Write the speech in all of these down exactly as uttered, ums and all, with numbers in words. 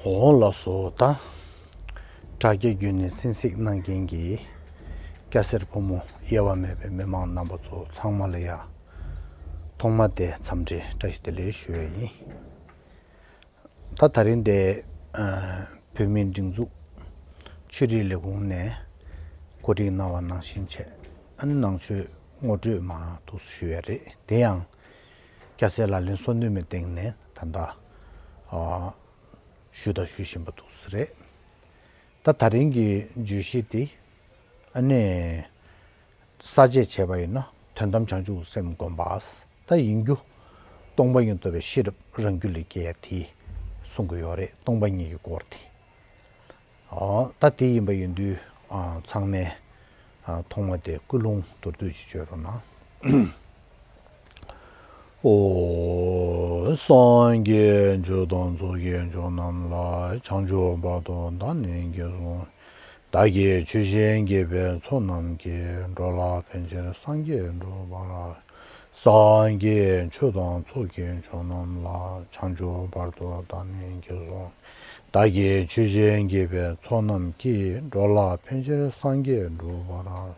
འོང་ལགས་སོ། ད་དྲ་རྒྱ་བརྒྱུད་ནས་གསན་གཟིགས་གནང་མཁན་གྱི་སྐྱ་སེར་ཕོ་མོ་དབྱེ་བ་མེད་པའི་མི་མང་རྣམ་པ་ཚོ་ཚང་མ་ལ་ཡ་ཐོག་མ་དེ་འཚམས་འདྲི་བཀྲ་ཤིས་བདེ་ལེགས་ཞུ་ཡས་ཡིན། ད་ད་རིང་དེ་ཨ་བོད་མིའི་སྒྲིག་འཛུགས་ཆོས་རིག་ལས་ཁུངས་ནས་གོ་སྒྲིག་གནང་བ་ནང་བཞིན་བྱས། ཨ་ནི་ནང་ཆོས་ངོ་སྤྲོད་མ་འདུག་ཞུ་ཡས་རེད། དེ་ཡང་སྐྱ་སེར་ལག་ལེན་སོ་བདུན་མའི་སྟེང་ནས་ད་ལྟ་ཨ་ཞུས་དང་ཞུ་བཞིན་པ་འདུག་ས་རེད། ད་ད་རིང་གི་བརྗོད་གཞི་དེ་ཨ་ནི་ས་བཅད་བྱས་པ་ཡིན་ན་དོན་དམ་བྱང་ཆུབ་སེམས་སྒོམ་པ། ད་ཡིན་རྒྱུ་སྟོང་པ་ཉིད་རྟོགས་པའི་ཤེས་རབ་རང་རྒྱུད་ལ་སྐྱེ་ཡ་དེ་གསུང་གི་ཡོད་རེད། སྟོང་པ་ཉིད་ཀྱི་སྐོར་དེ། ཨོ། ད་དེ་ཡིན་པ་ཡིན་དུས་ཨ་ཚང་མས་ཨ་ཐོག་མ་དེ་ཀུན་སློང་མདོར་བསྡུས་ཤིག་བརྗོད་རོགས་གནང་། ཨོ། སངས་རྒྱས་ཆོས་དང་ཚོགས་ཀྱི་མཆོག་རྣམས་ལ། བྱང་ཆུབ་བར་དུ་བདག་ནི་དགེ་སོང་། བདག་གིས་ཆོས་བཞིན་བགྱིས་པའི་ཚོགས་རྣམས་ཀྱིས། འགྲོ་ལ་ཕན་ཕྱིར་སངས་རྒྱས་འགྲུབ་པར། སངས་རྒྱས་ཆོས་དང་ཚོགས་ཀྱི་མཆོག་རྣམས་ལ། བྱང་ཆུབ་བར་དུ་བདག་ནི་དགེ་སོང་། བདག་གིས་ཆོས་བཞིན་བགྱིས་པའི་ཚོགས་རྣམས་ཀྱིས། འགྲོ་ལ་ཕན་ཕྱིར་སངས་རྒྱས་འགྲུབ་པར།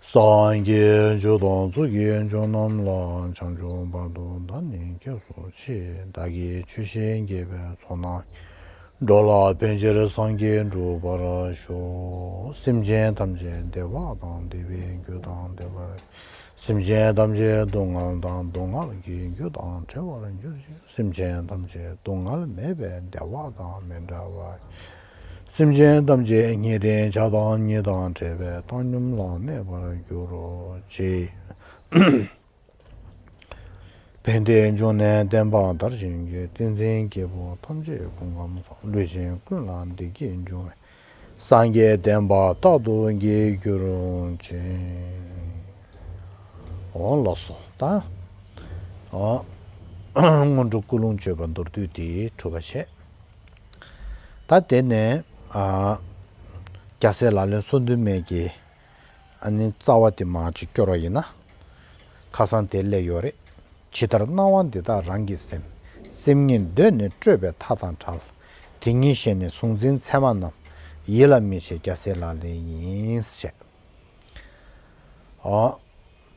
སངས་རྒྱས་ཆོས་དང་ཚོགས་ཀྱི་མཆོག་རྣམས་ལ། བྱང་ཆུབ་བར་དུ་བདག་ནི་དགེ་སོང་ཆེ། བདག་གིས་ཆོས་བཞིན་བགྱིས་པའི་ཚོགས་རྣམས། འགྲོ་ལ་ཕན་ཕྱིར་སངས་རྒྱས་འགྲུབ་པར་ཤོག། སེམས་ཅན་ཐམས་ཅད་བདེ་བ་དང་བདེ་བའི་རྒྱུ་དང་བདེ་བར། སེམས་ཅན་ཐམས་ཅད་སྡུག་བསྔལ་དང་སྡུག་བསྔལ་གྱི་རྒྱུ་དང་བྲལ་བར་གྱུར་ཅིག། སེམས་ཅན་ཐམས་ཅད་སྡུག་བསྔལ་མེད་པའི་བདེ་བ་དང་མི་འབྲལ་བར། སེམས་ཅན་ཐམས་ཅད་ཉེ་རིང་ཆགས་སྡང་གཉིས་དང་བྲལ་བའི་བཏང་སྙོམས་ལ་གནས་པར་གྱུར་ཅིག། ཕན་བདེའི་འབྱུང་གནས་བསྟན་པ་དར་ཞིང་རྒྱས། བསྟན་འཛིན་སྐྱེས་བུ་ཐམས་ཅད་སྐུ་ཁམས་བཟང་། ལུས་ཅན་ཀུན་ལ་བདེ་སྐྱིད་འབྱུང་བའི། སངས་རྒྱས་བསྟན་པ་རྟག་ཏུ་རྒྱས་གྱུར་ཅིག། འོང་ལགས་སོ། ད་ཨ་སྔོན་འགྲོ་ཀུན་སློང་བརྗོད་པ་མདོར་བསྡུས་དེ་གྲུབ་པ་བྱས། ད་དེ་ནས་ཨ་སྐྱ་སེར་ལག་ལེན་སོ་བདུན་མའི་གི་ཨ་ནི་རྩ་བ་དེ་མར་ཅིག་སྐྱོར་བ་ཡིན་ན། ཁ་སང་དེ་སླེབས་ཡོད་རེད། ཇི་ལྟར་སྣང་བ་འདི་དག་རང་གི་སེམས། སེམས་ཉིད་གདོད་ནས་སྤྲོས་པའི་མཐའ་དང་བྲལ། དེ་ཉིད་ཤེས་ནས་གཟུང་འཛིན་མཚན་མ་རྣམས། ཡིད་ལ་མི་བྱེད་རྒྱལ་སྲས་ལག་ལེན་ཡིན་ཞེས། ཨོ།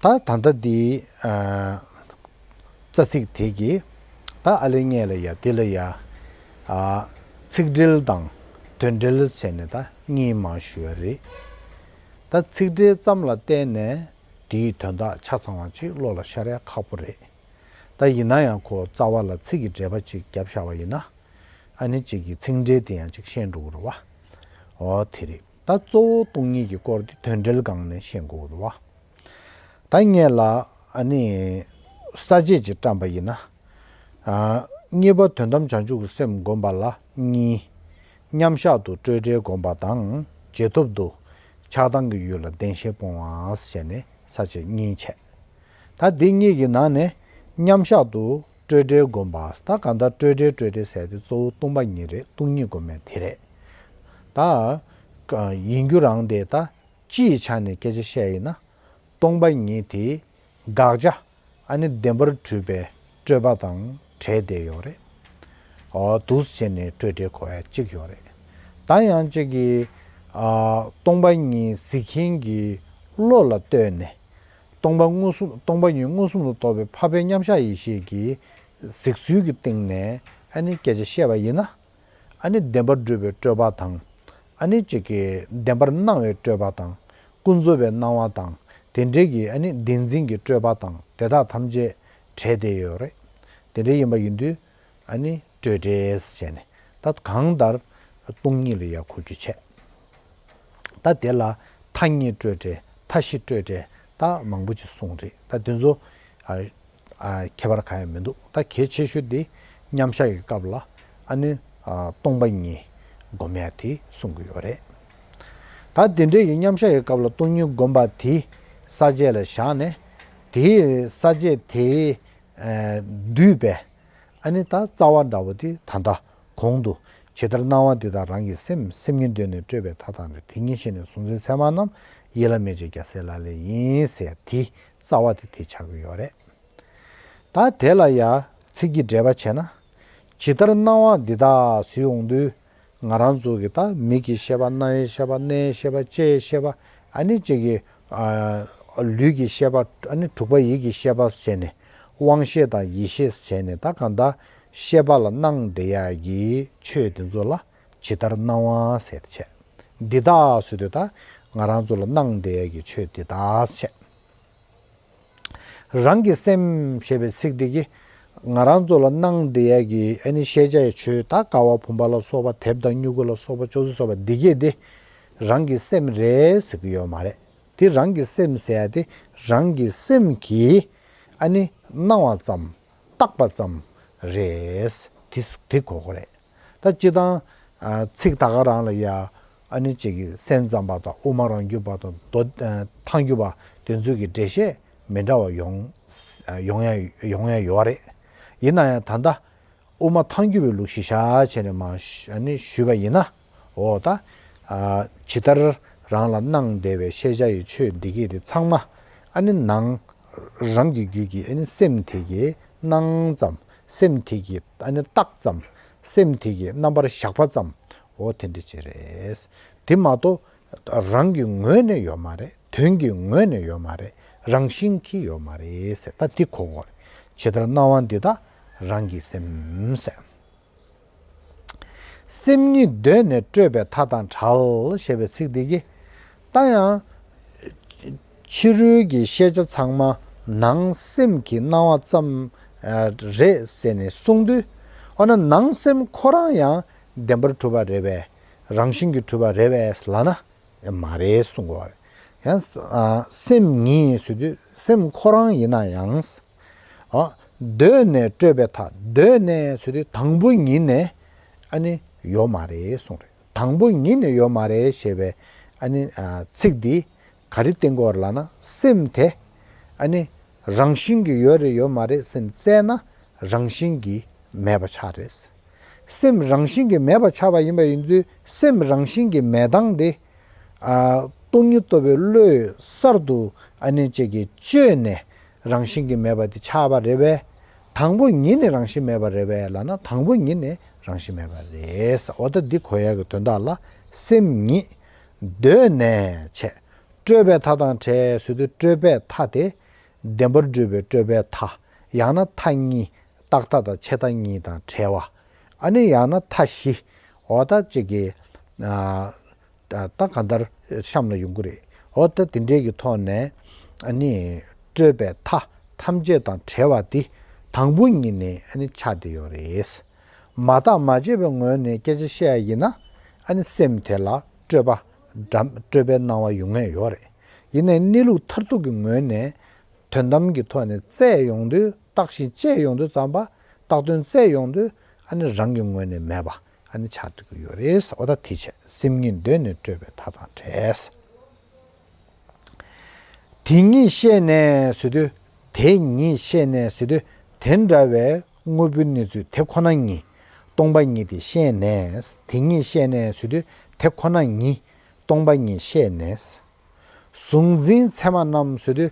ད་ད་ལྟ་འདི་ཨ་རྩ་ཚིག་དེ་གི་ད་ཨ་ལེ་སྔས་ལ་ཡ་འདི་ལ་ཡ་ཨ་ཚིག་འགྲེལ་དང་དོན་འགྲེལ་བྱས་ནས་ད་གཉིས་མར་ཞུ་བ་རེད། ད་ཚིག་འགྲེལ་ཙམ་ལ་བརྟེན་ནས་དེའི་དོན་དག་ཆ་ཚང་བ་ཅིག་བློ་ལ་ཤར་ཡ་ཁག་པོ་རེད། ད་ཡིན་ན་ཡང་ཁོ་རྩ་བ་ལ་ཚིག་གི་འགྲེལ་པ་ཅིག་བརྒྱབ་བཞག་པ་ཡིན་ན། ཨ་ནི་གཅིག་གི་ཚིག་འགྲེལ་དེ་ཡང་གཅིག་ཤེས་འགྲོ་གི་རེད་བ། འོ་དེ་རེད། ད་གཙོ་བོ་སྟོང་ཉིད་ཀྱི་སྐོར་དེ་དོན་འགྲེལ་སྒང་ནས་ཤེས་དགོས་ཀྱི་འདུག་བ། ད་སྔོན་ལ་ཨ་ནི་ས་བཅད་ཅིག་བཀྲམ་པ་ཡིན་ན། ཨ་གཉིས་པ་དོན་དམ་བྱང་ཆུབ་ཀྱི་སེམས་བསྒོམ་པ་ལ་གཉིས། མཉམ་གཞག་ཏུ་སྤྲོས་བྲལ་བསྒོམ་པ་དང་རྗེས་ཐོབ་ཏུ་ཆགས་སྡང་གི་ཡུལ་ལ་བདེན་ཞེན་སྤོང་བ་ཞེས་ནས་ས་བཅད་གཉིས་བྱས། ད་འདི་གཉིས་ཀྱི་ནང་ནས་མཉམ་གཞག་ཏུ་སྤྲོས་བྲལ་བསྒོམ་པ། ད་གང་ལྟར་སྤྲོས་བྲལ་སྤྲོས་བྲལ་ཟེར་དེ་གཙོ་བོ་སྟོང་པ་ཉིད་རེད། སྟོང་ཉིད་སྒོམ་ཡ་དེ་རེད། ད་ཡིན་རྒྱུ་རང་དེ་ད་སྤྱིའི་ཆ་ནས་སྐད་ཆ་བཤད་ཡིན་ན། སྟོང་པ་ཉིད་དེ་དགག་བྱ་ཨ་ནི་བདེན་པར་གྲུབ་པའི་སྤྲོས་པ་དང་བྲལ་བསྡད་ཡོད་རེད། འོ་འདུག་སེ་བྱས་ནས་སྤྲོས་བྲལ་གོ་ཡ་གཅིག་ཡོད་རེད། ད་ཡང་གཅིག་གིས་ཨ་སྟོང་པ་ཉིད་གཟིགས་མཁན་གྱི་བློ་ལ་ལྟོས་ནས། སྟོང་པ་མངོན་སུམ། སྟོང་པ་ཉིད་མངོན་སུམ་དུ་རྟོགས་པའི་འཕགས་པའི་མཉམ་གཞག་ཡེ་ཤེས་ཀྱི་གཟིགས་ཚུལ་གྱི་སྟེང་ནས་ཨ་ནི་སྐད་ཆ་བཤད་པ་ཡིན་ན། ཨ་ནི་བདེན་པར་གྲུབ་པའི་སྤྲོས་པ་དང་། ཨ་ནི་གཅིག་གི་བདེན་པར་སྣང་བའི་སྤྲོས་པ་དང་། ཀུན་རྫོབ་པའི་སྣང་བ་དང་དེ་འདྲའི་གི་ཨ་ནི་བདེན་འཛིན་གྱི་སྤྲོས་པ་དང་དེ་དག་ཐམས་ཅད་བྲལ་བསྡད་ཡོད་རེད། དེ་འདྲ་ཡིན་པ་ཡིན་དུས་ཨ་ནི་སྤྲོས་བྲལ་ཟེར་ནས་ད་གང་ལྟར་སྟོང་ཉིད་ལ་ཡ་གོ་རྒྱུ་བྱས། ད་དེ་ལ་མཐའ་གཉིས་སྤྲོས་བྲལ། མཐའ་བཞི་སྤྲོས་བྲལ། ད་མང་པོ་ཅིག་གསུངས་རེད། ད་དེ་ཚོ་ཨ་ཨ་ཁྱད་པར་གང་ཡང་མི་འདུག་ད་གལ་ཆེ་ཤོས་དེ་མཉམ་གཞག་གི་སྐབས་ལ་ཨ་ནི་ཨ་སྟོང་པ་ཉིད་སྒོམ་ཡ་དེ་གསུང་གི་ཡོད་རེད། ད་དེ་འདྲའི་གི་མཉམ་གཞག་གི་སྐབས་ལ་སྟོང་ཉིད་སྒོམ་པ་དེ་ས་བཅད་ལ་བཞག་ནས། དེའི་ས་བཅད་དེའི་ཨ་བསྡུས་པའི་ཨ་ནི་ད་རྩ་བ་འདྲ་བོ་དེ་ད་ལྟ་གོང་དུ། ཇི་ལྟར་སྣང་བ་འདི་དག་རང་གི་སེམས། སེམས་ཉིད་གདོད་ནས་སྤྲོས་པའི་མཐའ་དང་བྲལ། དེ་ཉིད་ཤེས་ནས་གཟུང་འཛིན་མཚན་མ་རྣམས། ཡིད་ལ་མི་བྱེད་རྒྱལ་སྲས་ལག་ལེན་ཡིན་ཟེར་དེ་རྩ་བ་དེ་དེ་ཆགས་ཀྱི་ཡོད་རེད། ད་དེ་ལ་ཡ་ཚིག་གི་འགྲེལ་པ་བྱས་ན། ཇི་ལྟར་སྣང་བ་འདི་དག་ཟེར་ཡོང་དུས། ང་རང་ཚོ་གི་ད་མིག་གི་ཤེས་པ། རྣ་བའི་ཤེས་པ། སྣའི་ཤེས་པ། ལྕེའི་ཤེས་པ། ཨ་ནི་ཅིག་གི་ཨ་ལུས་ཀྱི་ཤེས་པ། ཨ་ནི་དྲུག་པ་ཡིད་ཀྱི་ཤེས་པ་བྱས་ནས། དབང་ཤེས་དང་ཡིད་ཤེས་བྱས་ནས། ད་གང་ལྟར་ཤེས་པ་ལ་སྣང་བསྡད་ཡག་གི་ཆོས་དེ་ཚོ་ལ་ཇི་ལྟར་སྣང་བ་ཟེར་བྱས། འདི་དག་ཟེར་དུས་ད་ང་རང་ཚོ་ལ་སྣང་བསྡད་ཡག་གི་ཆོས་འདི་དག་བྱས། རང་གི་སེམས་ཞེས་པའི་ཚིག་འདི་གིས་ང་རང་ཚོ་ལ་སྣང་བསྡད་ཡག་གི་ཨ་ནི་ཤེས་བྱ་ཡི་ཆོས། ད་ཀ་བ་བུམ་པ་ལ་སོགས་པ། དེབ་དང་སྨྱུ་གུ་ལ་སོགས་པ། ཅོག་ཙེ་སོགས་པ་འདི་གས་དེ་རང་གི་སེམས་རེད་ཟེར་གྱི་ཡོད་མ་རེད། དེ་རང་གི་སེམས་ཟེར་ཡ་དེ་རང་གི་སེམས་ཀྱིས་ཨ་ནི་སྣང་བ་ཙམ། བཏགས་པ་ཙམ་རེད། དེ་དེ་གོ་དགོས་རེད། ད་སྤྱིར་བཏང་ཨ་ཚིག་ད་ག་རང་ལ་ཡ། ཨ་ནི་ཅིག་གི་སེམས་ཙམ་པ་དང་། དབུ་མ་རང་རྒྱུད་པ་དང་། མདོ་ཨ་ཐལ་འགྱུར་བ། དེ་ཚོའི་གི་འགྲེལ་བཤད་མི་འདྲ་བ་ཡོང་ཡོང་ཡ་ཡོང་ཡ་ཡོད་རེད། ཡིན་ན་ཡང་ད་ལྟ་དབུ་མ་ཐལ་འགྱུར་བའི་ལུགས་གཞི་བཞག་བྱས་ནས་མར་ཞུ་ཨ་ནི་ཞུས་པ་ཡིན་ན། འོ་ད་ཨ་ཇི་ལྟར་རང་ལ་སྣང་བསྡད་པའི་ཤེས་བྱ་ཡི་ཆོས་འདི་གས་དེ་ཚང་མ་ཨ་ནི་ནང་རང་གི་རྒྱུད་ཀྱི་ཨ་ནི་སེམས་དེ་གིས་སྣང་ཙམ། སེམས་དེ་གིས་ཨ་ནི་བཏགས་ཙམ། སེམས་དེ་གིས་རྣམ་པར་བཞག་པ་ཙམ། འོ་དེ་འདྲ་ཅིག་རེད། དེ་མ་གཏོགས་རང་གི་ངོས་ནས་ཡོད་མ་རེད། དོན་གྱི་ངོས་ནས་ཡོད་མ་རེད། རང་བཞིན་གྱིས་ཡོད་མ་རེད་ཟེར། ད་འདི་གོ་དགོས་རེད། ཇི་ལྟར་སྣང་བ་འདི་དག་རང་གི་སེམས་ཟེར། སེམས་ཉིད་གདོད་ནས་སྤྲོས་པའི་མཐའ་དང་བྲལ་ཞེས་པའི་ཚིག་འདི་གིས། ད་ཡང་ཕྱི་རོལ་གྱི་ཤེས་བྱ་ཚང་མ་ནང་སེམས་ཀྱི་སྣང་བ་ཙམ་རེད་ཟེར་ནས་གསུངས་དུས། འོ་ན་ནང་སེམས་ཁོ་རང་ཡང་བདེན་པར་གྲུབ་པ་རེད་པས། རང་བཞིན་གྱིས་གྲུབ་པ་རེད་པས་ལབ་ན། མ་རེད་གསུང་གི་ཡོད་རེད། ཡང་ཨ་སེམས་ཉིད་ཟེར་དུས་སེམས་ཁོ་རང་ཡིན་ན་ཡང་། ཨ་གདོད་ནས་སྤྲོས་པའི་མཐའ། གདོད་ནས་ཟེར་དུས་དང་པོ་ཉིད་ནས་ཨ་ནི་ཡོད་མ་རེད་གསུངས་རེད། དང་པོ་ཉིད་ནས་ཡོད་མ་རེད་ཞེས་པའི་ཨ་ནི་ཨ་ཚིག་འདི་ག་རེ་བསྟན་གྱི་ཡོད་རེད་ལབ་ན། སེམས་དེ་ཨ་ནི་རང་བཞིན་གྱིས་ཡོད་རེད་ཡོད་མ་རེད་ཟེར་བཙལ་ན། རང་བཞིན་གྱིས་མེད་པ་ཆགས་རེད། སེམས་རང་བཞིན་གྱིས་མེད་པ་ཆགས་པ་ཡིན་པ་ཡིན་དུས། སེམས་རང་བཞིན་གྱི་མེད་སྟངས་དེ། ཨ་སྟོང་ཉིད་རྟོགས་པའི་བློས་གསར་དུ་ཨ་ནི་ཅིག་གིས་བཅོས་ནས་རང་བཞིན་གྱིས་མེད་པ་དེ་ཆགས་པ་རེད་པས། དང་པོ་ཉིད་ནས་རང་བཞིན་མེད་པ་རེད་པས་ལབ་ན། དང་པོ་ཉིད་ནས་རང་བཞིན་མེད་པ་རེད། འོ་ད་འདི་གོ་ཡག་གི་དོན་དག་ལ། སེམས་ཉིད་གདོད་ནས་བྱས། སྤྲོས་པའི་མཐའ་དང་བྲལ་ཟེར་དུས། སྤྲོས་པའི་མཐའ་དེ་བདེན་པར་གྲུབ་པའི་སྤྲོས་པའི་མཐའ། ཡང་ན་མཐའ་གཉིས། རྟག་མཐའ་དང་ཆད་མཐའ་གཉིས་དང་བྲལ་བ། ཨ་ནི་ཡང་ན་མཐའ་བཞི། འོ་ད་ཅིག་གི་ཨ་ད་གང་ལྟར་གཤམ་ལ་ཡོང་གི་རེད། འོ་ད་དེ་འདྲའི་གི་ཐོག་ནས་ཨ་ནི་སྤྲོས་པའི་མཐའ་ཐམས་ཅད་དང་བྲལ་བ་འདི་དང་པོ་ཉིད་ནས་ཨ་ནི་ཆགས་བསྡད་ཡོད་རེད། མ་བརྟགས་མ་དཔྱད་པའི་ངོས་ནས་སྐད་ཆ་བཤད་ཡ་ཡིན་ན། ཨ་ནི་སེམས་དེ་ལ་སྤྲོས་པ་འདྲ། སྤྲོས་པའི་སྣང་བ་ཡོང་ངེས་ཡོད་རེད། ཡིན་ནའི་གནས་ལུགས་མཐར་ཐུག་གི་ངོས་ནས། དོན་དམ་གྱི་ཐོག་ནས་བཙལ་ཡོང་དུས། བརྟགས་ཤིང་དཔྱད་ཡོང་དུས་ཙམ་པ། བཏགས་དོན་བཙལ་ཡོང་དུས། ཨ་ནི་རང་གི་ངོས་ནས་མེད་པ་ཨ་ནི་ཆགས་འགྲོ་གི་ཡོད་རེད། འོ་ད་དེ་བྱས། སེམས་ཉིད་གདོད་ནས་སྤྲོས་པའི་མཐའ་དང་བྲལ། དེ་ཉིད་ཤེས་ནས་ཟེར་དུས། དེ་ཉིད་ཤེས་ནས་ཟེར་དུས། དེ་འདྲ་བའི་དངོས་པོའི་གནས་ཚུལ་དེ་ཁོ་ན་ཉིད། སྟོང་པ་ཉིད་དེ་ཤེས་ནས། དེ་ཉིད་ཤེས་ནས་ཟེར་དུས། དེ་ཁོ་ན་ཉིད། སྟོང་པ་ཉིད་ཤེས་ནས། གཟུང་འཛིན་མཚན་མ་རྣམས་ཟེར་དུས།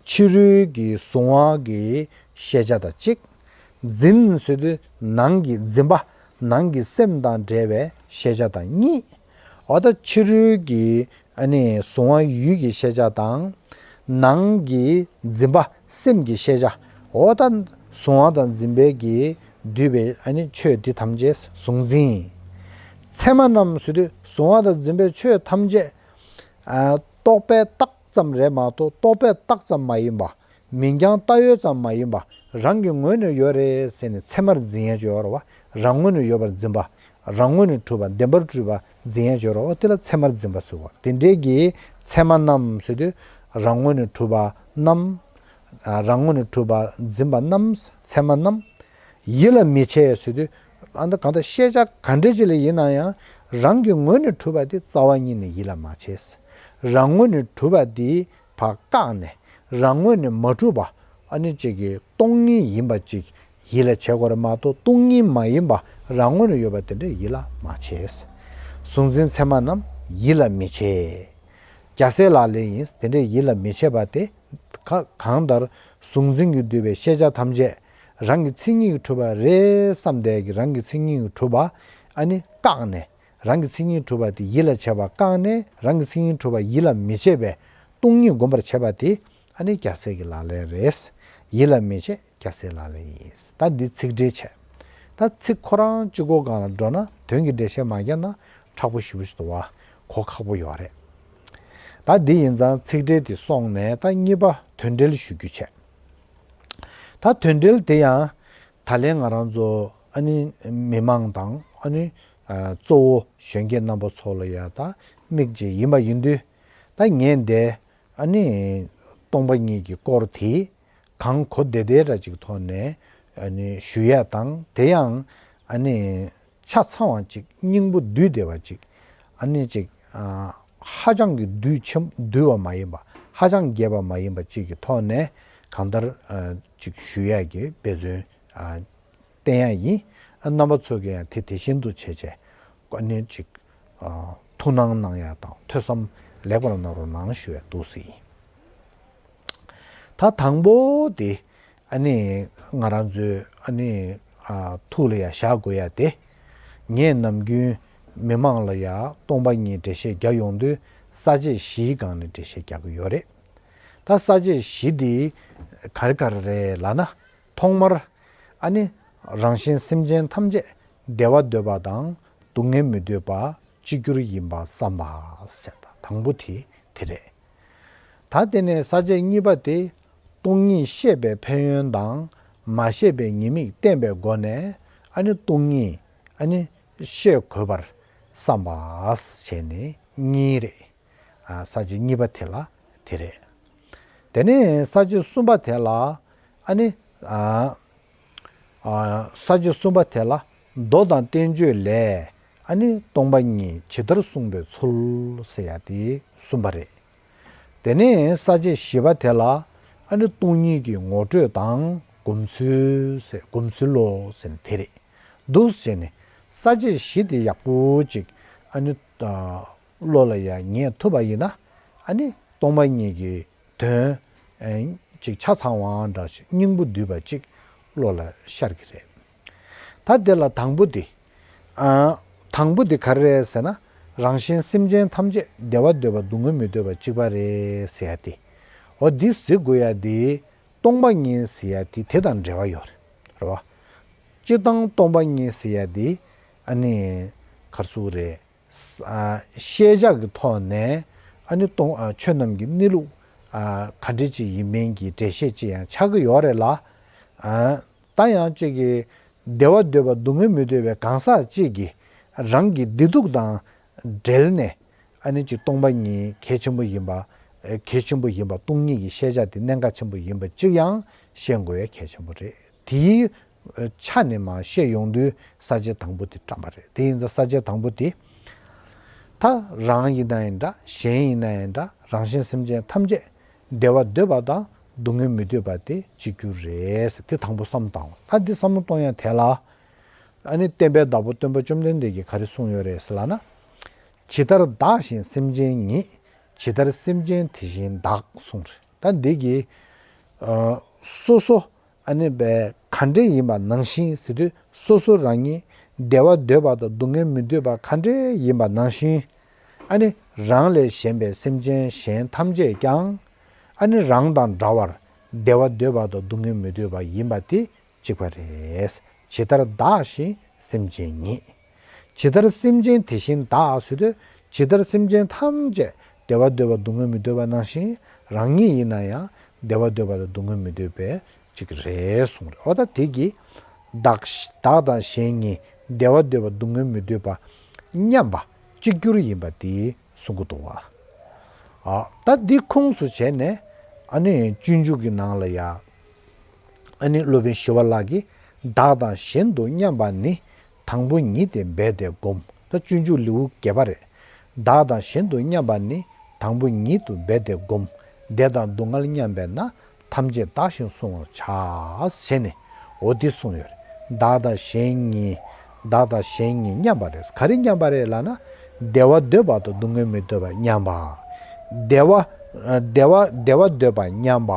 ཕྱི་རོལ་གྱི་གཟུང་བ་གི་ཤེས་བྱ་དང་གཅིག་འཛིན་ཟེར་དུས། ནང་གི་འཛིན་པ། ནང་གི་སེམས་དང་འབྲེལ་བའི་ཤེས་བྱ་དང་གཉིས། འོ་ད་ཕྱི་རོལ་གྱི་ཨ་ནི་གཟུང་བ་ཡུལ་གྱི་ཤེས་བྱ་དང་། ནང་གི་འཛིན་པ་སེམས་ཀྱི་ཤེས་བྱ། འོ་ད་གཟུང་བ་དང་འཛིན་པའི་གིས་བསྡུས་པའི་ཨ་ནི་ཆོས་འདི་ཐམས་ཅད་གཟུང་འཛིན། མཚན་མ་རྣམས་ཟེར་དུས། གཟུང་བ་དང་འཛིན་པའི་ཆོས་ཐམས་ཅད་ཨ་རྟོག་པས་བཏགས་ཙམ་རེད་མ་གཏོགས། རྟོག་པས་བཏགས་ཙམ་མ་ཡིན་པ། མིང་རྐྱང་བཏགས་ཡོད་ཙམ་མ་ཡིན་པ། རང་གི་ངོས་ནས་ཡོད་རེད་ཟེར་ནས་མཚན་མར་འཛིན་ཡ་ཅིག་ཡོད་རེད་བ། རང་ངོས་ནས་ཡོད་པར་འཛིན་པ། རང་ངོས་ནས་གྲུབ་པ། བདེན་པར་གྲུབ་པ་འཛིན་ཡ་ཅིག་ཡོད་རེད་བ། དེ་ལ་མཚན་མར་འཛིན་པ་ཟེར་བ། དེ་འདྲའི་གི་མཚན་མ་རྣམས་ཟེར་དུས། རང་ངོས་ནས་གྲུབ་པ་རྣམས། ཨ་རང་ངོས་ནས་གྲུབ་པ་འཛིན་པ་རྣམས། མཚན་མ་རྣམས། ཡིད་ལ་མི་བྱེད་ཟེར་དུས། ཨ་ནི་གང་ལྟར་ཤེས་བྱ་ག་འདྲ་ཅིག་ལ་ཡིན་ན་ཡང་། རང་གི་ངོས་ནས་གྲུབ་པ་དེ་རྩ་བ་ཉིད་ནས་ཡིད་ལ་མ་བྱེད། རང་ངོས་ནས་གྲུབ་པ་དེ་ཕར་བཀག་ནས། རང་ངོས་ནས་མ་གྲུབ་པ། ཨ་ནི་ཅིག་གི་སྟོང་ཉིད་ཡིན་པ་ཅིག་ཡིད་ལ་བྱེད་དགོས་རེད་མ་གཏོགས། སྟོང་ཉིད་མ་ཡིན་པ་རང་ངོས་ནས་ཡོད་པ་དེ་འདྲ་ཡིད་ལ་མ་བྱེད། གཟུང་འཛིན་མཚན་མ་རྣམས་ཡིད་ལ་མི་བྱེད། རྒྱལ་སྲས་ལག་ལེན་ཡིན། དེ་འདྲའི་ཡིད་ལ་མི་བྱེད་པ་དེ། ག་གང་ལྟར་གཟུང་འཛིན་གྱིས་བསྡུས་པའི་ཤེས་བྱ་ཐམས་ཅད། རང་གི་མཚན་ཉིད་ཀྱིས་གྲུབ་པ་རེད་བསམ་བསྡད་ཀྱི་རང་གི་མཚན་ཉིད་ཀྱིས་གྲུབ་པ་ཨ་ནི་བཀག་ནས། རང་གི་མཚན་ཉིད་གྲུབ་པ་དེ་ཡིད་ལ་བྱེད་པ་བཀག་ནས་རང་གི་མཚན་ཉིད་གྲུབ་པ་ཡིད་ལ་མི་བྱེད་པའི་སྟོང་ཉིད་སྒོམ་པར་བྱེད་པ་དེ་ཨ་ནི་རྒྱལ་སྲས་ཀྱི་ལག་ལེན་རེད། ཡིད་ལ་མི་བྱེད་རྒྱལ་སྲས་ལག་ལེན་ཡིན། ད་འདི་ཚིག་འགྲེལ་བྱས། ད་ཚིག་ཁོ་རང་གཅིག་པོ་སྒང་ལ་འགྲོ་ན་དོན་གྱི་འགྲེལ་བཤད་མ་བརྒྱབ་ན་མཁྲེགས་པོ་ཞེ་པོ་ཞིག་འདུག་བ། གོ་ཁག་པོ་ཡོད་རེད། ད་འདི་ཡིན་ཙང་ཚིག་འགྲེལ་དེ་སོང་ནས་ད་གཉིས་པ་དོན་འགྲེལ་ཞུ་རྒྱུ་བྱས། ད་དོན་འགྲེལ་དེ་ཡང་ད་ལན་ང་རང་ཚོ་ཨ་ནི་མི་མང་དང་ཨ་ནི་ཨ་གཙོ་བོ་གཞོན་སྐྱེས་རྣམ་པ་ཚོ་ལ་ཡ་ད་མིག་ཅིག་ཡིན་པ་ཡིན་དུས། ད་ངས་འདས་ཨ་ནི་སྟོང་པ་ཉིད་ཀྱི་སྐོར་དེ་གང་གོ་བདེ་བདེ་འདྲ་ཅིག་ཐོག་ནས་ཨ་ནི་ཞུ་ཡ་དང་། དེ་ཡང་ཨ་ནི་ཆ་ཚང་བ་ཅིག་སྙིང་པོ་བསྡུས་བསྡད་པ་ཅིག་ཨ་ནི་ཅིག་ཨ་ཧ་ཅང་གི་བསྡུས་ཆེན་བསྡུས་པ་མ་ཡིན་པ། ཧ་ཅང་རྒྱས་པ་མ་ཡིན་པ་ཅིག་གི་ཐོག་ནས་གང་ལྟར་ཨ་ཅིག་ཞུ་ཡ་གི་འབད་བརྩོན་ཨ་བསྟན་ཡ་ཡིན། རྣམ་པ་ཚོས་ཀྱིས་ཡང་དེ་དེ་བཞིན་དུ་བྱས་བྱས་ཨ་ནི་ཅིག་ཨ་ཐུགས་སྣང་གནང་ཡ་དང་ཐོས་བསམ་ལེགས་པར་གནང་རོགས་གནང་ཞུ་ཡ་འདུག་ཟེར་ཡིན། ད་དང་པོ་དེ་ཨ་ནི་ང་རང་ཚོའི་ཨ་ནི་ཨ་ཐུགས་ལ་ཡ་བཞག་དགོས་ཡ་དེ། ངས་ནམ་རྒྱུན་མི་མང་ལ་ཡ་སྟོང་པ་ཉིད་འགྲེལ་བཤད་རྒྱག་ཡོང་དུས་ས་བཅད་བཞིའི་སྒང་ནས་འགྲེལ་བཤད་རྒྱག་གི་ཡོད་རེད། ད་ས་བཅད་བཞི་དེ་ག་རེ་ག་རེ་རེད་ལབ་ན། ཐོག་མར་ཨ་ནི་རང་གཞན་སེམས་ཅན་ཐམས་ཅད་བདེ་བ་འདོད་པ་དང་སྡུག་བསྔལ་མི་འདོད་པ་གཅིག་གྱུར་ཡིན་པ་བསམ་པ་ཟེར། ད་དང་པོ་དེ་དེ་རེད། ད་དེ་ནས་ས་བཅད་གཉིས་པ་དེ་སྟོང་ཉིད་ཤེས་པའི་ཕན་ཡོན་དང་མ་ཤེས་པའི་ཉེས་དམིགས་བསྟན་པའི་སྒོ་ནས་ཨ་ནི་སྟོང་ཉིད་ཨ་ནི་ཤེས་དགོས་པར་བསམ་པ་བྱས་ནས་གཉིས་རེད། ཨ་ས་བཅད་གཉིས་པ་དེ་ལ་དེ་རེད། དེ་ནས་ས་བཅད་གསུམ་པ་དེ་ལ་ཨ་ནི་ཨ་ཨ་ས་བཅད་གསུམ་པ་དེ་ལ་མདོ་དང་བསྟན་བཅོས་ལས་ཨ་ནི་སྟོང་པ་ཉིད་ཇི་ལྟར་གསུངས་པའི་ཚུལ་ཟེར་ཡ་དེ་གསུམ་པ་རེད། དེ་ནས་ས་བཅད་བཞི་པ་དེ་ལ་ཨ་ནི་སྟོང་ཉིད་ཀྱི་ངོ་སྤྲོད་དང་སྒོམ་ཚུལ་ཟེར་སྒོམ་ཚུལ་ལོ་ཟེར་ནས་དེ་རེད། འདུག་བྱས་ནས་ས་བཅད་བཞི་དེ་ཡག་པོ་ཅིག་ཨ་ནི་ཨ་བློ་ལ་ཡ་ངེས་ཐུབ་པ་ཡིན་ན་ཨ་ནི་སྟོང་པ་ཉིད་ཀྱི་དོན་ཨ་ཅིག་ཆ་ཚང་བ་འདྲ་ཞིག་སྙིང་པོ་བསྡུས་པ་ཅིག་བློ་ལ་ཤར་གྱི་རེད། ད་དེ་ལ་དང་པོ་དེ། ཨ་དང་པོ་དེ་ག་རེ་རེད་ཟེར་ན། རང་གཞན་སེམས་ཅན་ཐམས་ཅད་བདེ་བ་འདོད་པ་སྡུག་བསྔལ་མི་འདོད་པ་གཅིག་པ་རེད་ཟེར་ཡ་དེ། འོ་འདི་ཟེར་དགོས་ཡ་དེ་སྟོང་པ་ཉིད་ཟེར་ཡ་དེ་དེ་དང་འབྲེལ་བ་ཡོད་རེད། རེད་བ། སྤྱིར་བཏང་སྟོང་པ་ཉིད་ཟེར་ཡ་དེ་ཨ་ནི་ག་རེ་ཟེར་དགོས་རེད། ཨ་ཤེས་བྱ་གི་ཐོག་ནས་ཨ་ནི་སྟོང་ཨ་ཆོས་རྣམས་ཀྱི་གནས་ལུགས་ཨ་ག་འདྲ་ཅིག་ཡིན་མིན་གྱི་འགྲེལ་བཤད་ཅིག་ཡང་ཆགས་ཀྱི་ཡོད་རེད་ལ། ཨ་ད་ཡང་ཅིག་གིས་བདེ་བ་འདོད་པ་སྡུག་བསྔལ་མི་འདོད་པའི་གང་ཟག་ཅིག་གིས་རང་གི་བདེ་སྡུག་དང་འབྲེལ་ནས་ཨ་ནི་ཅིག་སྟོང་པ་ཉིད་གལ་ཆེན་པོ་ཡིན་པ། ཨ་གལ་ཆེན་པོ་ཡིན་པ། སྟོང་ཉིད་ཀྱི་ཤེས་བྱ་དེ་གནད་འགག་ཆེན་པོ་ཡིན་པ་ཅིག་ཡང་ཤེས་དགོས་ཡ་གལ་ཆེན་པོ་རེད། དེའི་ཆ་ནས་མར་བཤད་ཡོང་དུས་ས་བཅད་དང་པོ་དེ་བཀྲམ་པ་རེད། དེ་ཡིན་ཙང་ས་བཅད་དང་པོ་དེ། ད་རང་ཡིན་ན་ཡང་འདྲ། གཞན་ཡིན་ན་ཡང་འདྲ། རང་གཞན་སེམས་ཅན་ཐམས་ཅད་བདེ་བ་འདོད་པ་དང་སྡུག་བསྔལ་མི་འདོད་པ་དེ་གཅིག་གྱུར་རེད་ཟེར། དེ་དང་པོ་བསམ་བཏང་བ། ད་འདི་བསམ་བློ་གཏོང་ཡ་དེ་ལ་ཨ་ནི་བསྟན་པའི་བདག་པོ་སྟོན་པ་བཅོམ་ལྡན་འདས་ཀྱིས་ག་རེ་གསུངས་ཡོད་རེད་ཟེར་ལབ་ན། ཇི་ལྟར་བདག་གཞན་སེམས་ཅན་ཉིད། ཇི་ལྟར་སེམས་ཅན་དེ་བཞིན་བདག་གསུངས་རེད། ད་འདི་གི་ཨ་སོ་སོ་ཨ་ནི་བས་ག་འདྲ་ཡིན་པ་ནང་བཞིན་ཟེར་དུས། སོ་སོ་རང་ཉིད་བདེ་བ་འདོད་པ་དང་སྡུག་བསྔལ་མི་འདོད་པ་ག་འདྲ་ཡིན་པ་ནང་བཞིན། ཨ་ནི་རང་ལས་གཞན་པའི་སེམས་ཅན་གཞན་ཐམས་ཅད་ཀྱང་ཨ་ནི་རང་དང་འདྲ་བར་བདེ་བ་འདོད་པ་དང་སྡུག་བསྔལ་མི་འདོད་པ་ཡིན་པ་དེ་གཅིག་པ་རེད། ཇི་ལྟར་བདག་གཞན་སེམས་ཅན་ཉིད། ཇི་ལྟར་སེམས་ཅན་དེ་བཞིན་བདག་ཟེར་དུས། ཇི་ལྟར་སེམས་ཅན་ཐམས་ཅད་བདེ་བ་འདོད་པ་སྡུག་བསྔལ་མི་འདོད་པ་ནང་བཞིན། རང་ཉིད་ཡིན་ན་ཡང་བདེ་བ་འདོད་པ་དང་སྡུག་བསྔལ་མི་འདོད་པའི་གཅིག་རེད་གསུངས་རེད། འོ་ད་དེ་གིས་བདག་བདག་དང་གཞན་གཉིས་བདེ་བ་འདོད་པ་སྡུག་བསྔལ་མི་འདོད་པ་མཉམ་པ་གཅིག་གྱུར་ཡིན་པ་དེ་གསུང་གི་འདུག་བ། ཨ་ད་འདི་ཁུངས་སུ་བྱས་ནས་ཨ་ནི་སྤྱོད་འཇུག་གི་ནང་ལ་ཡ། ཨ་ནི་སློབ་དཔོན་ཞི་བ་ལྷ་གིས། བདག་དང་གཞན་དུ་མཉམ་པ་ནི། དང་པོ་ཉིད་དེ་འབད་དེ་བསྒོམ། ད་སྤྱོད་འཇུག་ལེའུ་བརྒྱད་པ་རེད། བདག་དང་གཞན་དུ་མཉམ་པ་ནི། དང་པོ་ཉིད་དུ་འབད་དེ་བསྒོམ། བདེ་དང་སྡུག་བསྔལ་མཉམ་པས་ན། ཐམས་ཅད་བདག་བཞིན་བསྲུང་བར་བྱ། ཟེར་ནས་འོ་འདི་གསུངས་ཡོད་རེད། བདག་དང་གཞན་གཉིས། བདག་དང་གཞན་གཉིས་མཉམ་པ་རེད། ག་རེ་མཉམ་པ་རེད་ལབ་ན། བདེ་བ་འདོད་པ་དང་སྡུག་བསྔལ་མི་འདོད་པ་མཉམ་པ། བདེ་བ་བདེ་བ་བདེ་བ་འདོད་པ་མཉམ་པ།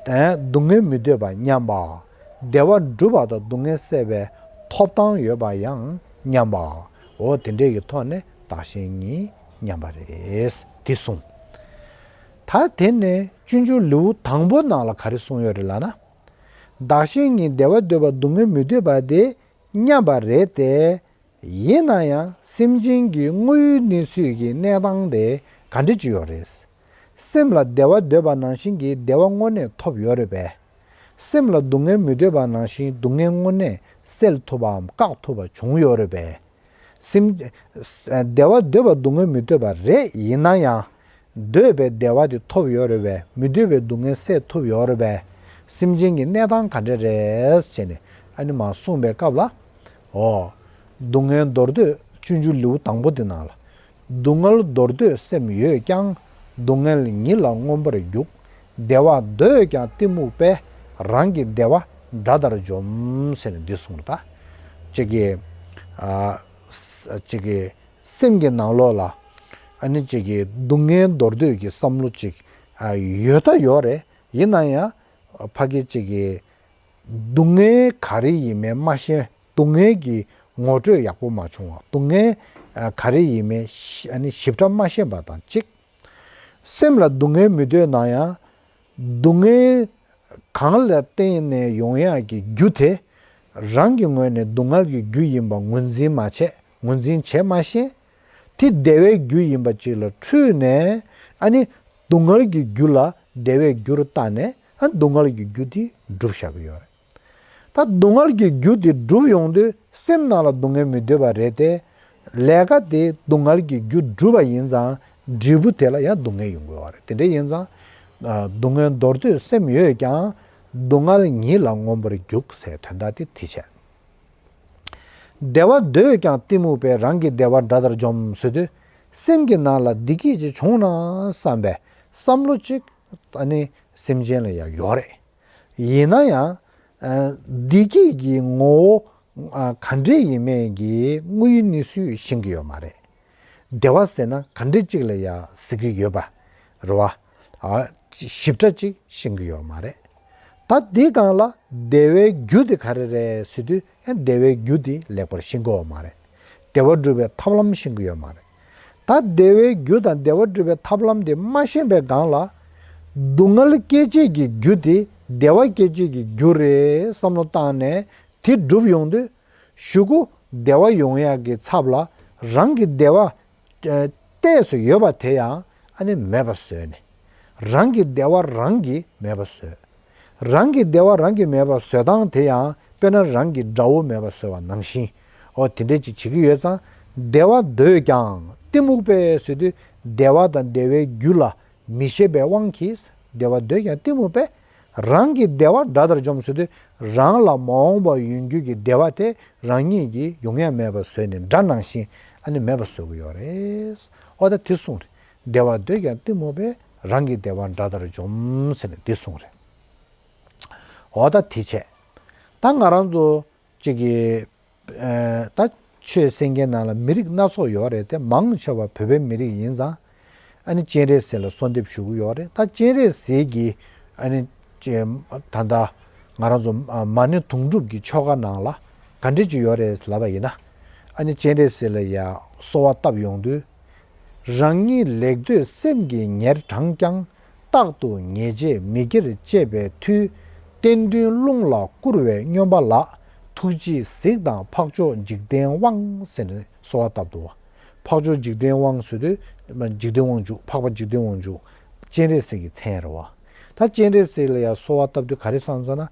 སྡུག་བསྔལ་མི་འདོད་པ་མཉམ་པ། བདེ་བ་སྒྲུབ་པ་དང་སྡུག་བསྔལ་སེལ་བའི་ཐོབ་ཐང་ཡོད་པ་ཡང་མཉམ་པའོ། དེ་འདྲའི་གི་ཐོག་ནས་བདག་གཞན་གཉིས་མཉམ་པ་རེད། དེ་གསུངས། ད་དེ་ནས་སྤྱོད་འཇུག་ལེའུ་དང་པོ་ནང་ལ་ག་རེ་གསུངས་ཡོད་རེད་ལབ་ན། བདག་གཞན་གཉིས་བདེ་བ་འདོད་པ་སྡུག་བསྔལ་མི་འདོད་པ་དེ་མཉམ་པ་རེད་དེ། ཡིན་ན་ཡང་སེམས་ཅན་གྱི་དངོས་ཡོད་གནས་ཚུལ་གྱི་གནས་སྟངས་དེ་ག་འདྲ་ཅིག་ཡོད་རེད། སེམས་ལ་བདེ་བ་འདོད་པ་ནང་བཞིན་གྱི་བདེ་བ་དངོས་གནས་ཐོབ་ཡོད་རེད་པས། སེམས་ལ་སྡུག་བསྔལ་མི་འདོད་པ་ནང་བཞིན་སྡུག་བསྔལ་དངོས་གནས་སེལ་ཐུབ་པའམ་བཀག་ཐུབ་པ་བྱུང་ཡོད་རེད་པས། སེམས། བདེ་བ་འདོད་པ་སྡུག་བསྔལ་མི་འདོད་པ་རེད། ཡིན་ན་ཡང་། འདོད་པའི་བདེ་བ་དེ་ཐོབ་ཡོད་རེད་པས། མི་འདོད་པའི་སྡུག་བསྔལ་སེལ་ཐུབ་ཡོད་རེད་པས། སེམས་ཅན་གྱི་གནས་སྟངས་ག་འདྲ་རེད་ཟེར་ནས་ཨ་ནི་མར་གསུངས་པའི་སྐབས་ལ། འོ། སྡུག་བསྔལ་འདོར་འདོད་སྤྱོད་འཇུག་ལེའུ་དང་པོ་དེ་ནང་ལ། སྡུག་བསྔལ་འདོར་འདོད་སེམས་ཡོད་ཀྱང་། སྡུག་བསྔལ་ཉིད་ལ་མངོན་པར་རྒྱུག་བདེ་བ་འདོད་ཀྱང་གཏི་མུག་པས། རང་གི་བདེ་བ་དགྲ་ལྟར་འཇོམས་ཟེར་ནས་འདི་གསུངས་ལ། ད་ཅིག་གི་ཨ་ཅིག་གི་སེམས་ཀྱི་ནང་ལོགས་ལ་ཨ་ནི་ཅིག་གི་སྡུག་བསྔལ་འདོར་འདོད་ཀྱི་བསམ་བློ་ཅིག་ཨ་ཡོད་ད་ཡོད་རེད། ཡིན་ན་ཡང་ཕ་གི་ཅིག་གི་སྡུག་བསྔལ་ག་རེ་ཡིན་མིན་མ་ཤེས། སྡུག་བསྔལ་གྱི་ངོ་སྤྲོད་ཡག་པོ་མ་བྱུང་བ། སྡུག་བསྔལ་ཨ་ག་རེ་ཡིན་མིན་ཤ་ཨ་ནི་ཞིབ་ཕྲ་མ་ཤེས་པ་དང་གཅིག་སེམས་ལ་སྡུག་བསྔལ་མི་འདོད་ན་ཡང་། སྡུག་བསྔལ་གང་ལ་བརྟེན་ནས་ཡོང་ཡག་གི་རྒྱུ་དེ། རང་གི་ངོས་ནས་སྡུག་བསྔལ་གྱི་རྒྱུ་ཡིན་པ་ངོས་འཛིན་མ་བྱས། ངོས་འཛིན་བྱེད་མ་ཤེས། དེ་བདེ་བའི་རྒྱུ་ཡིན་པ་ཅིག་ལ་འཁྲུལ་ནས་ཨ་ནི་སྡུག་བསྔལ་གྱི་རྒྱུ་ལ་བདེ་བའི་རྒྱུར་བལྟས་ནས་ཨ་སྡུག་བསྔལ་གྱི་རྒྱུ་དེ་སྒྲུབ་བཞག་གི་ཡོད་རེད། ད་སྡུག་བསྔལ་གྱི་རྒྱུ་དེ་སྒྲུབ་ཡོང་དུས་སེམས་ནང་ལ་སྡུག་བསྔལ་མི་འདོད་པ་རེད་དེ། ལས་ཀ་དེ་སྡུག་བསྔལ་གྱི་རྒྱུ་སྒྲུབ་པ་ཡིན་ཙང་འབྲས་བུ་དེ་ལ་ཡང་སྡུག་བསྔལ་ཡོང་གི་ཡོད་རེད། དེ་འདྲ་ཡིན་ཙང་། ཨ་སྡུག་བསྔལ་འདོར་འདོད་སེམས་ཡོད་ཀྱང་། སྡུག་བསྔལ་ཉིད་ལ་མངོན་པར་རྒྱུག་ཟེར་དོན་དག་དེ་དེ་བྱས། བདེ་བ་འདོད་ཀྱང་གཏི་མུག་པས། རང་གི་བདེ་བ་དགྲ་ལྟར་འཇོམས་ཟེར་དུས། སེམས་ཀྱི་ནང་ལ་བདེ་སྐྱིད་ཅིག་བྱུང་ན་བསམ་པའི་བསམ་བློ་ཅིག་ཨ་ནི་སེམས་ཅན་ལ་ཡང་ཡོད་རེད། ཡིན་ན་ཡང་། ཨ་བདེ་སྐྱིད་ཀྱི་ངོ་བོ་ཨ་ག་འདྲས་ཡིན་མིན་གྱི་དངོས་ཡོད་གནས་ཚུལ་ཤེས་ཀྱི་ཡོད་མ་རེད། བདེ་བ་ཟེར་ན་ག་འདྲས་ཅིག་ལ་ཡང་ཟེར་གྱི་ཡོད་པ་རེད་བ། ཨ་ཞིབ་ཕྲ་ཅིག་ཤེས་ཀྱི་ཡོད་མ་རེད། ད་འདི་སྒང་ལ་བདེ་བའི་རྒྱུ་དེ་ག་རེ་རེད་ཟེར་དུས་ཡང་བདེ་བའི་རྒྱུ་དེ་ལེགས་པར་ཤེས་ཀྱི་ཡོད་མ་རེད། བདེ་བ་སྒྲུབ་པའི་ཐབས་ལམ་ཤེས་ཀྱི་ཡོད་མ་རེད། ད་བདེ་བའི་རྒྱུ་དང་བདེ་བ་སྒྲུབ་པའི་ཐབས་ལམ་དེ་མ་ཤེས་པའི་སྒང་ལ། སྡུག་བསྔལ་སྐྱེད་བྱེད་ཀྱི་རྒྱུ་དེ་བདེ་བ་སྐྱེད་བྱེད་ཀྱི་རྒྱུ་རེད་བསམ་བློ་བཏང་ནས་དེ་སྒྲུབ་ཡོང་དུས། གཞུག་གུ་བདེ་བ་ཡོང་ཡག་གི་ཚབ་ལ་རང་གི་བདེ་བ་ཨ་གཏད་སོ་ཡོད་པ་དེ་ཡང་ཨ་ནི་མེད་པ་བཟོས་ནས། རང་གི་བདེ་བ་རང་གིས་མེད་པ་བཟོས། རང་གི་བདེ་བ་རང་གིས་མེད་པ་བཟོ་སྟངས་དེ་ཡང་དཔེར་ན་རང་གི་དགྲ་བོ་མེད་པ་བཟོས་པ་ནང་བཞིན། འོ་དེ་འདྲས་ཅིག་བྱེད་ཀྱི་ཡོད་ཙང་། བདེ་བ་འདོད་ཀྱང་གཏི་མུག་པས་ཟེར་དུས་བདེ་བ་དང་བདེ་བའི་རྒྱུ་ལ་མི་ཤེས་པའི་དབང་གིས་བདེ་བ་འདོད་ཀྱང་གཏི་མུག་པས། རང་གི་བདེ་བ་དགྲ་ལྟར་འཇོམས་ཟེར་དུས་རང་ལ་མ་འོངས་པ་ཡོང་རྒྱུ་གི་བདེ་བ་དེ་རང་ཉིད་ཀྱིས་ཡོང་ཡ་མེད་པ་བཟོས་ནས་དགྲ་ནང་བཞིན་ཨ་ནི་མེད་པ་བཟོ་གི་ཡོད་རེད། འོ་ད་དེ་གསུངས་རེད། བདེ་བ་འདོད་ཀྱང་གཏི་མུག་པས། རང་གི་བདེ་བ་དགྲ་ལྟར་འཇོམས་ཟེར་ནས་དེ་གསུངས་རེད། འོ་ད་དེ་བྱས། ད་ང་རང་ཚོ་གཅིག་གི་ཨ་ད་ཆོས་གསན་མཁན་ནང་ལ་མི་རིགས་སྣ་ཚོགས་ཡོད་རེད་དེ། མང་ཆེ་བ་བོད་པའི་མི་རིགས་ཡིན་ཙང་། ཨ་ནི་སྤྱན་རས་གཟིགས་ལ་གསོལ་འདེབས་ཞུ་གི་ཡོད་རེད། ད་སྤྱན་རས་གཟིགས་ཀྱི་ཨ་ནི་ཅེ་ད་ལྟ་ང་རང་ཚོ་ཨ་མ་ཎི་དུང་སྒྲུབ་ཀྱི་ཆོ་ག་ནང་ལ་ག་འདྲ་ཅིག་ཡོད་རེད་ལབ་པ་ཡིན་ན། ཨ་ནི་སྤྱན་རས་གཟིགས་ལ་ཡ་གསོལ་བ་བཏབ་ཡོང་དུས། རང་ཉིད་ལེགས་འདོད་སེམས་ཀྱིས་ཉེར་དྲངས་ཀྱང་། རྟག་ཏུ་ཉེས་བྱས་མི་དགེར་སྤྱད་པའི་མཐུས། གཏན་དོན་རླུང་ལ་བསྐུར་བའི་སྨྱོན་པ་ལགས། ཐུགས་རྗེས་གཟིགས་དང་འཕགས་མཆོག་འཇིག་རྟེན་དབང་ཟེར་ནས་གསོལ་བ་བཏབ་འདུག་བ། འཕགས་མཆོག་འཇིག་རྟེན་དབང་ཟེར་དུས་འཇིག་རྟེན་དབང་ཕྱུག་འཕགས་པ་འཇིག་རྟེན་དབང་ཕྱུག་སྤྱན་རས་གཟིགས་ཀྱི་མཚན་རེད་བ། ད་སྤྱན་རས་གཟིགས་ལ་ཡང་གསོལ་བ་བཏབ་དུས་ག་རེ་བསམ་སོང་ན།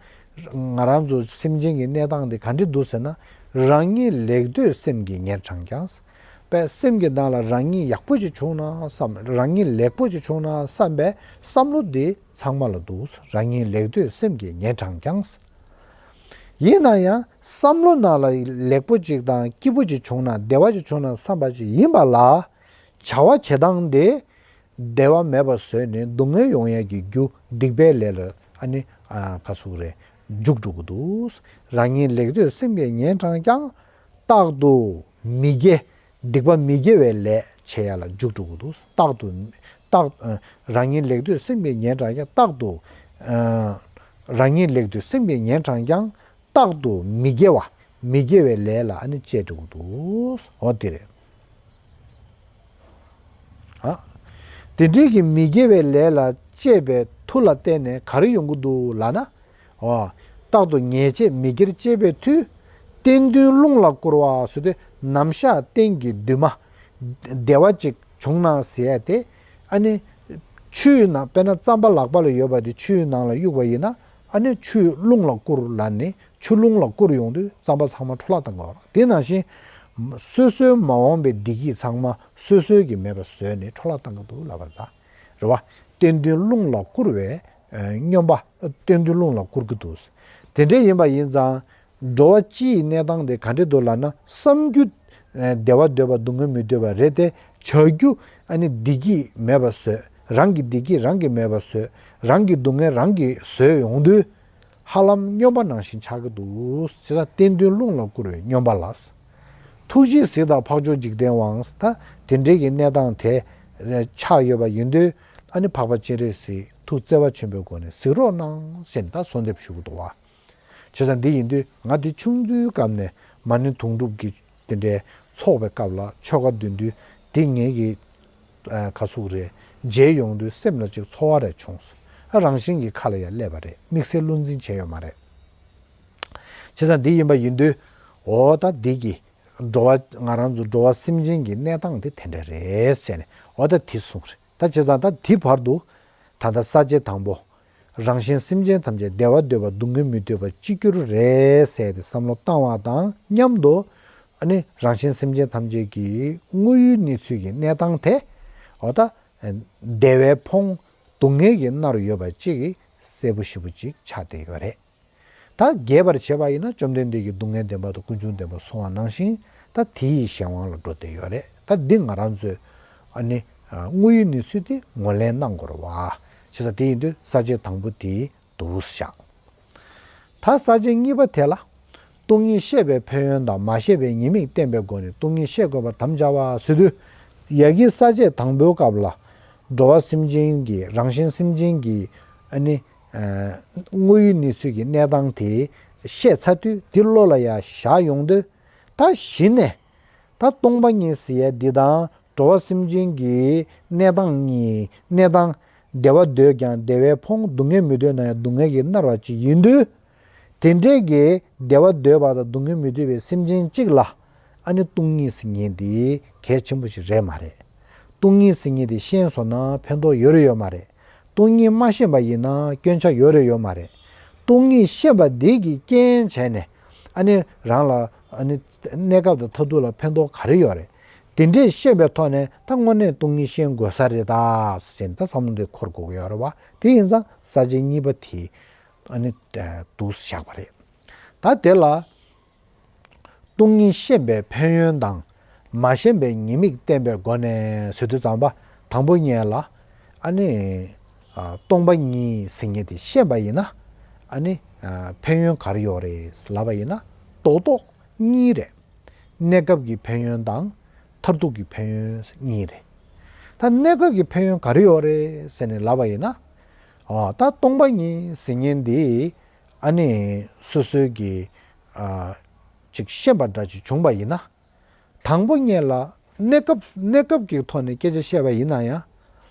ང་རང་ཚོ་སེམས་ཅན་གྱི་གནས་སྟངས་འདི་ག་འདྲ་འདུག་ཟེར་ན། རང་ཉིད་ལེགས་འདོད་སེམས་ཀྱིས་ཉེར་དྲངས་ཀྱང་། པས་སེམས་ཀྱི་ནང་ལ་རང་ཉིད་ཡག་པོ་ཅིག་བྱུང་ན་བསམ། རང་ཉིད་ལེགས་པོ་ཅིག་བྱུང་ན་བསམ་པའི་བསམ་བློ་འདི་ཚང་མ་ལ་འདུག་རང་ཉིད་ལེགས་འདོད་སེམས་ཀྱིས་ཉེར་དྲངས་ཀྱང་། ཡིན་ན་ཡང་བསམ་བློ་ནང་ལ་ལེགས་པོ་ཅིག་དང་སྐྱིད་པོ་ཅིག་བྱུང་ན་བདེ་བ་ཅིག་བྱུང་ན་བསམ་པ་ཅིག་ཡིན་པ་ལ། བྱ་བ་བྱེད་སྟངས་དེ་བདེ་བ་མེད་པ་བཟོས་ནས་སྡུག་བསྔལ་ཡོང་ཡས་ཀྱི་རྒྱུ་སྡིག་པའི་ལས་ལ་ཨ་ནི་ཨ་ག་ཟེར་དགོས་རེད། འཇུག་འགྲོ་གི་འདུག་རང་ཉིད་ལེགས་འདོད་སེམས་ཀྱིས་ཉེར་དྲངས་ཀྱང་། རྟག་ཏུ་མི་དགེ། སྡིག་པ་མི་དགེ་བའི་ལས་བྱེད་ཡ་ལ་འཇུག་འགྲོ་གི་འདུག་རྟག་ཏུ་རྟག་ཨ་རང་ཉིད་ལེགས་འདོད་སེམས་ཀྱིས་ཉེར་དྲངས་ཀྱང་། རྟག་ཏུ་ཨ་ རང་ཉིད་ལེགས་དུས་སེམས་ཀྱིས་ཉན་དྲང་ཀྱང་། རྟག་ཏུ་མི་དགེ་བ་མི་དགེ་བའི་ལས་ལ་ཨ་ནི་སྤྱད་འགྲོ་གི་འདུག་འོ་དེ་རེད། ཨ། དེ་འདྲའི་གི་མི་དགེ་བའི་ལས་ལ་སྤྱད་པའི་མཐུ་ལ་བརྟེན་ནས་ག་རེ་ཡོང་གི་འདུག་ལབ་ན། འོ། རྟག་ཏུ་ཉེས་བྱས་མི་དགེར་སྤྱད་པའི་མཐུས། གཏན་དོན་རླུང་ལ་བསྐུར་བ་ཟེར་དུས་ནམ་ཞག་གཏན་གྱི་འདུན་མ། བདེ་བ་ཅིག་བྱུང་ན་ཟེར་ཡ་དེ། ཨ་ནི། ཆུའི་ནང་དཔེར་ན་རྩམ་པ་ལག་པ་ལ་ཡོད་པ་དེ་ཆུའི་ནང་ལ་གཡུགས་པ་ཡིན་ན། ཨ་ནི་ཆུའི་རླུང་ལ་བསྐུར་ལབ་ནས་ཆུ་རླུང་ལ་བསྐུར་ཡོང་དུས་རྩམ་པ་ཚང་མ་འཕྲོ་བརླག་བཏང་དགོས་རེད། དེ་ནང་བཞིན། སོ་སོའི་མ་འོངས་པའི་བདེ་སྐྱིད་ཚང་མ་སོ་སོའི་གི་མེད་པ་བཟོས་ནས་འཕྲོ་བརླག་བཏང་གི་འདུག་ལབ་པ་རེད་ད། རེད་བ། གཏན་དོན་རླུང་ལ་བསྐུར་བའི་སྨྱོན་པ། གཏན་དོན་རླུང་ལ་བསྐུར་གྱི་འདུག་དེ་འདྲ་ཡིན་པ་ཡིན་ཙང་། འགྲོ་བ་སྤྱིའི་གནས་སྟངས་དེ་ག་འདྲ་འདུག་ལབ་ན་བསམ་རྒྱུ། བདེ་བ་འདོད་པ་སྡུག་བསྔལ་མི་འདོད་པ་རེད་དེ། བྱ་རྒྱུ་ཨ་ནི་བདེ་སྐྱིད་མེད་པ་བཟོས། རང་གི་བདེ་སྐྱིད་རང་གིས་མེད་པ་བཟོས། རང་གི་སྡུག་བསྔལ་རང་གིས་བཟོས་ཡོང་དུས། ཧ་ལམ་སྨྱོན་པ་ནང་བཞིན་ཆགས་ཀྱི་འདུག་བྱས་ཙང་གཏན་དོན་རླུང་ལ་བསྐུར་བའི་སྨྱོན་པ་ལ། ཐུགས་རྗེས་གཟིགས་དང་འཕགས་མཆོག་འཇིག་རྟེན་དབང་། ད་དེ་འདྲའི་གི་གནས་སྟངས་དེ་ཆགས་ཡོད་པ་ཡིན་དུས། ཨ་ནི་འཕགས་པ་སྤྱན་རས་གཟིགས་ཐུགས་བརྩེ་བ་ཆེན་པོའི་སྒོ་ནས་གཟིགས་རོགས་གནང་ཟེར་ནས་ད་གསོལ་འདེབས་ཞུ་གི་འདུག་བ། བྱས་ཙང་འདི་ཡིན་དུས་ང་འདི་ཆུང་དུས་སྐབས་ནས་མ་ཎི་དུང་སྒྲུབ་ཀྱི་དེ་འདྲའི་ཚོགས་པའི་སྐབས་ལ་ཆོ་ག་འདོན་དུས་འདི་ངེད་ཀྱི་ཨ་ག་ཟེར་རེད། མཇལ་ཡོང་དུས་སེམས་ལ་ཅིག་ཚོར་བ་རེ་བྱུང་སོང་། ཨ་རང་བཞིན་གྱིས་ཁ་ལ་ཡར་སླེབས་པ་རེད། དམིགས་བསལ་བློ་འཛིན་བྱས་ཡོད་མ་རེད། བྱས་ཙང་འདི་ཡིན་པ་ཡིན་དུས། འོ་ད་འདི་གི་འགྲོ་བ་ང་རང་ཚོ་འགྲོ་བ་སེམས་ཅན་གྱི་གནས་སྟངས་དེ་དེ་འདྲ་རེད་ཟེར་ནས་འོ་ད་དེ་གསུངས་རེད། ད་བྱས་ཙང་ད་དེ་བར་དུ་ད་ལྟ་ས་བཅད་དང་པོ། རང་གཞན་སེམས་ཅན་ཐམས་ཅད་བདེ་བ་འདོད་པ་སྡུག་བསྔལ་མི་འདོད་པ་གཅིག་གྱུར་རེད་ཟེར་ཏེ་བསམ་བློ་བཏང་བ་དང་མཉམ་དུ། ཨ་ནི་རང་གཞན་སེམས་ཅན་ཐམས་ཅད་ཀྱི་དངོས་ཡོད་གནས་ཚུལ་གྱི་གནས་སྟངས་དེ། འོ་ད། བདེ་བས་ཕོངས་སྡུག་བསྔལ་གྱིས་མནར་ཡོད་པ་གཅིག་གིས་གསལ་པོ་ཞེ་པོ་ཅིག་ཆགས་བསྡད་ཡོད་རེད། ད་རྒྱས་པར་བྱས་པ་ཡིན་ན་བཅོམ་ལྡན་འདས་ཀྱིས་སྡུག་བསྔལ་བདེན་པ་དང་ཀུན་འབྱུང་བདེན་པ་གསུངས་པ་ནང་བཞིན་ད་དེ་ཡི་གཞན་དབང་ལ་འགྲོ་བསྡད་ཡོད་རེད། ད་འདི་ང་རང་ཚོའི་ཨ་ནི་དངོས་ཡོད་གནས་ཚུལ་དེ་ངོས་ལེན་གནང་དགོས་རེད་བ། བྱས་ཙང་དེ་ཡིན་དུས་ས་བཅད་དང་པོ་དེ་འདུག་བཞག་ད་ས་བཅད་གཉིས་པ་དེ་ལ། སྟོང་ཉིད་ཤེས་པའི་ཕན་ཡོན་དང་མ་ཤེས་པའི་ཉེས་དམིགས་བསྟན་པའི་སྒོ་ནས་སྟོང་ཉིད་ཤེས་དགོས་པར་དམ་བཅའ་བ་ཟེར་དུས། ཡ་གི་ས་བཅད་དང་པོའི་སྐབས་ལ། འགྲོ་བ་སེམས་ཅན་གྱི་རང་གཞན་སེམས་ཅན་གྱི་ཨ་ནི། དངོས་ཡོད་གནས་ཚུལ་གྱི་གནས་སྟངས་དེ་བཤད་ཚར་དུས་དེ་བློ་ལ་ཡ་བཞག་ཡོང་དུས། ད་གཞི་ནས། ད་སྟོང་པ་ཉིད་ཟེར་ཡ་འདི་དང་འགྲོ་བ་སེམས་ཅན་གྱི་གནས་སྟངས་གཉིས་གནས་སྟངས་བདེ་བ་འདོད་ཀྱང་བདེ་བས་ཕོངས། སྡུག་བསྔལ་མི་འདོད་ན་ཡང་སྡུག་བསྔལ་གྱིས་མནར་བ་ཅིག་ཡིན་དུས། དེ་འདྲས་ཀྱི་བདེ་བ་འདོད་པ་དང་སྡུག་བསྔལ་མི་འདོད་པའི་སེམས་ཅན་གཅིག་ལ་ཨ་ནི་སྟོང་ཉིད་ཟེར་མཁན་འདི་གལ་ཆེན་པོ་ཞིག་རེད་མ་རེད། སྟོང་ཉིད་ཟེར་མཁན་འདི་ཤེས་སོང་ན་ཕན་ཐོགས་ཡོད་རེད་ཡོད་མ་རེད། སྟོང་ཉིད་མ་ཤེས་པ་ཡིན་ན་སྐྱོན་ཆ་ཡོད་རེད་ཡོད་མ་རེད། སྟོང་ཉིད་ཤེས་པ་འདི་གིས་རྐྱེན་བྱས་ནས་ཨ་ནི་རང་ལ་ཨ་ནི་གནས་སྐབས་དང་མཐར་ཐུག་ལ་ཕན་ཐོགས་ག་རེ་ཡོད་རེད། དེ་འདྲས་ཤེས་པའི་ཐོག་ནས་ད་དངོས་གནས་སྟོང་ཉིད་ཤེས་དགོས་ས་རེད་ད་ཟེར་ནས་ད་བསམ་བློ་འདི་འཁོར་དགོས་ཀྱི་ཡོད་རེད་བ། དེ་ཡིན་ཙང་ས་བཅད་གཉིས་པ་དེ་ཨ་ནི་འདུག་བཞག་པ་རེད། ད་དེ་ལ། སྟོང་ཉིད་ཤེས་པའི་ཕན་ཡོན་དང་། མ་ཤེས་པའི་ཉེས་དམིགས་བསྟན་པའི་སྒོ་ནས་ཟེར་དུས་ཙམ་པ་དང་པོ་ཉིད་ལ། ཨ་ནི། ཨ་སྟོང་པ་ཉིད་ཟེར་མཁན་དེ་ཤེས་པ་ཡིན་ན། ཨ་ནི། ཨ་ཕན་ཡོན་ག་རེ་ཡོད་རེད་ལབ་པ་ཡིན་ན། རྡོག་རྡོག་གཉིས་རེད། གནས་སྐབས་ཀྱི་ཕན་ཡོན་དང་། མཐར་ཐུག་གི་ཕན་ཡོན་གཉིས་རེད། ད་གནས་སྐབས་ཀྱི་ཕན་ཡོན་ག་རེ་ཡོད་རེད་ཟེར་ནས་ལབ་པ་ཡིན་ན། ཨ་ད་སྟོང་པ་ཉིད་ཟེར་མཁན་འདི། ཨ་ནི་སོ་སོའི་གི་ཨ་ཅིག་ཤེས་པ་འདྲ་ཅིག་བྱུང་པ་ཡིན་ན། དང་པོ་ཉིད་ལ་གནས་སྐབས་གནས་སྐབས་ཀྱི་ཐོག་ནས་སྐད་ཆ་བཤད་པ་ཡིན་ན་ཡང་།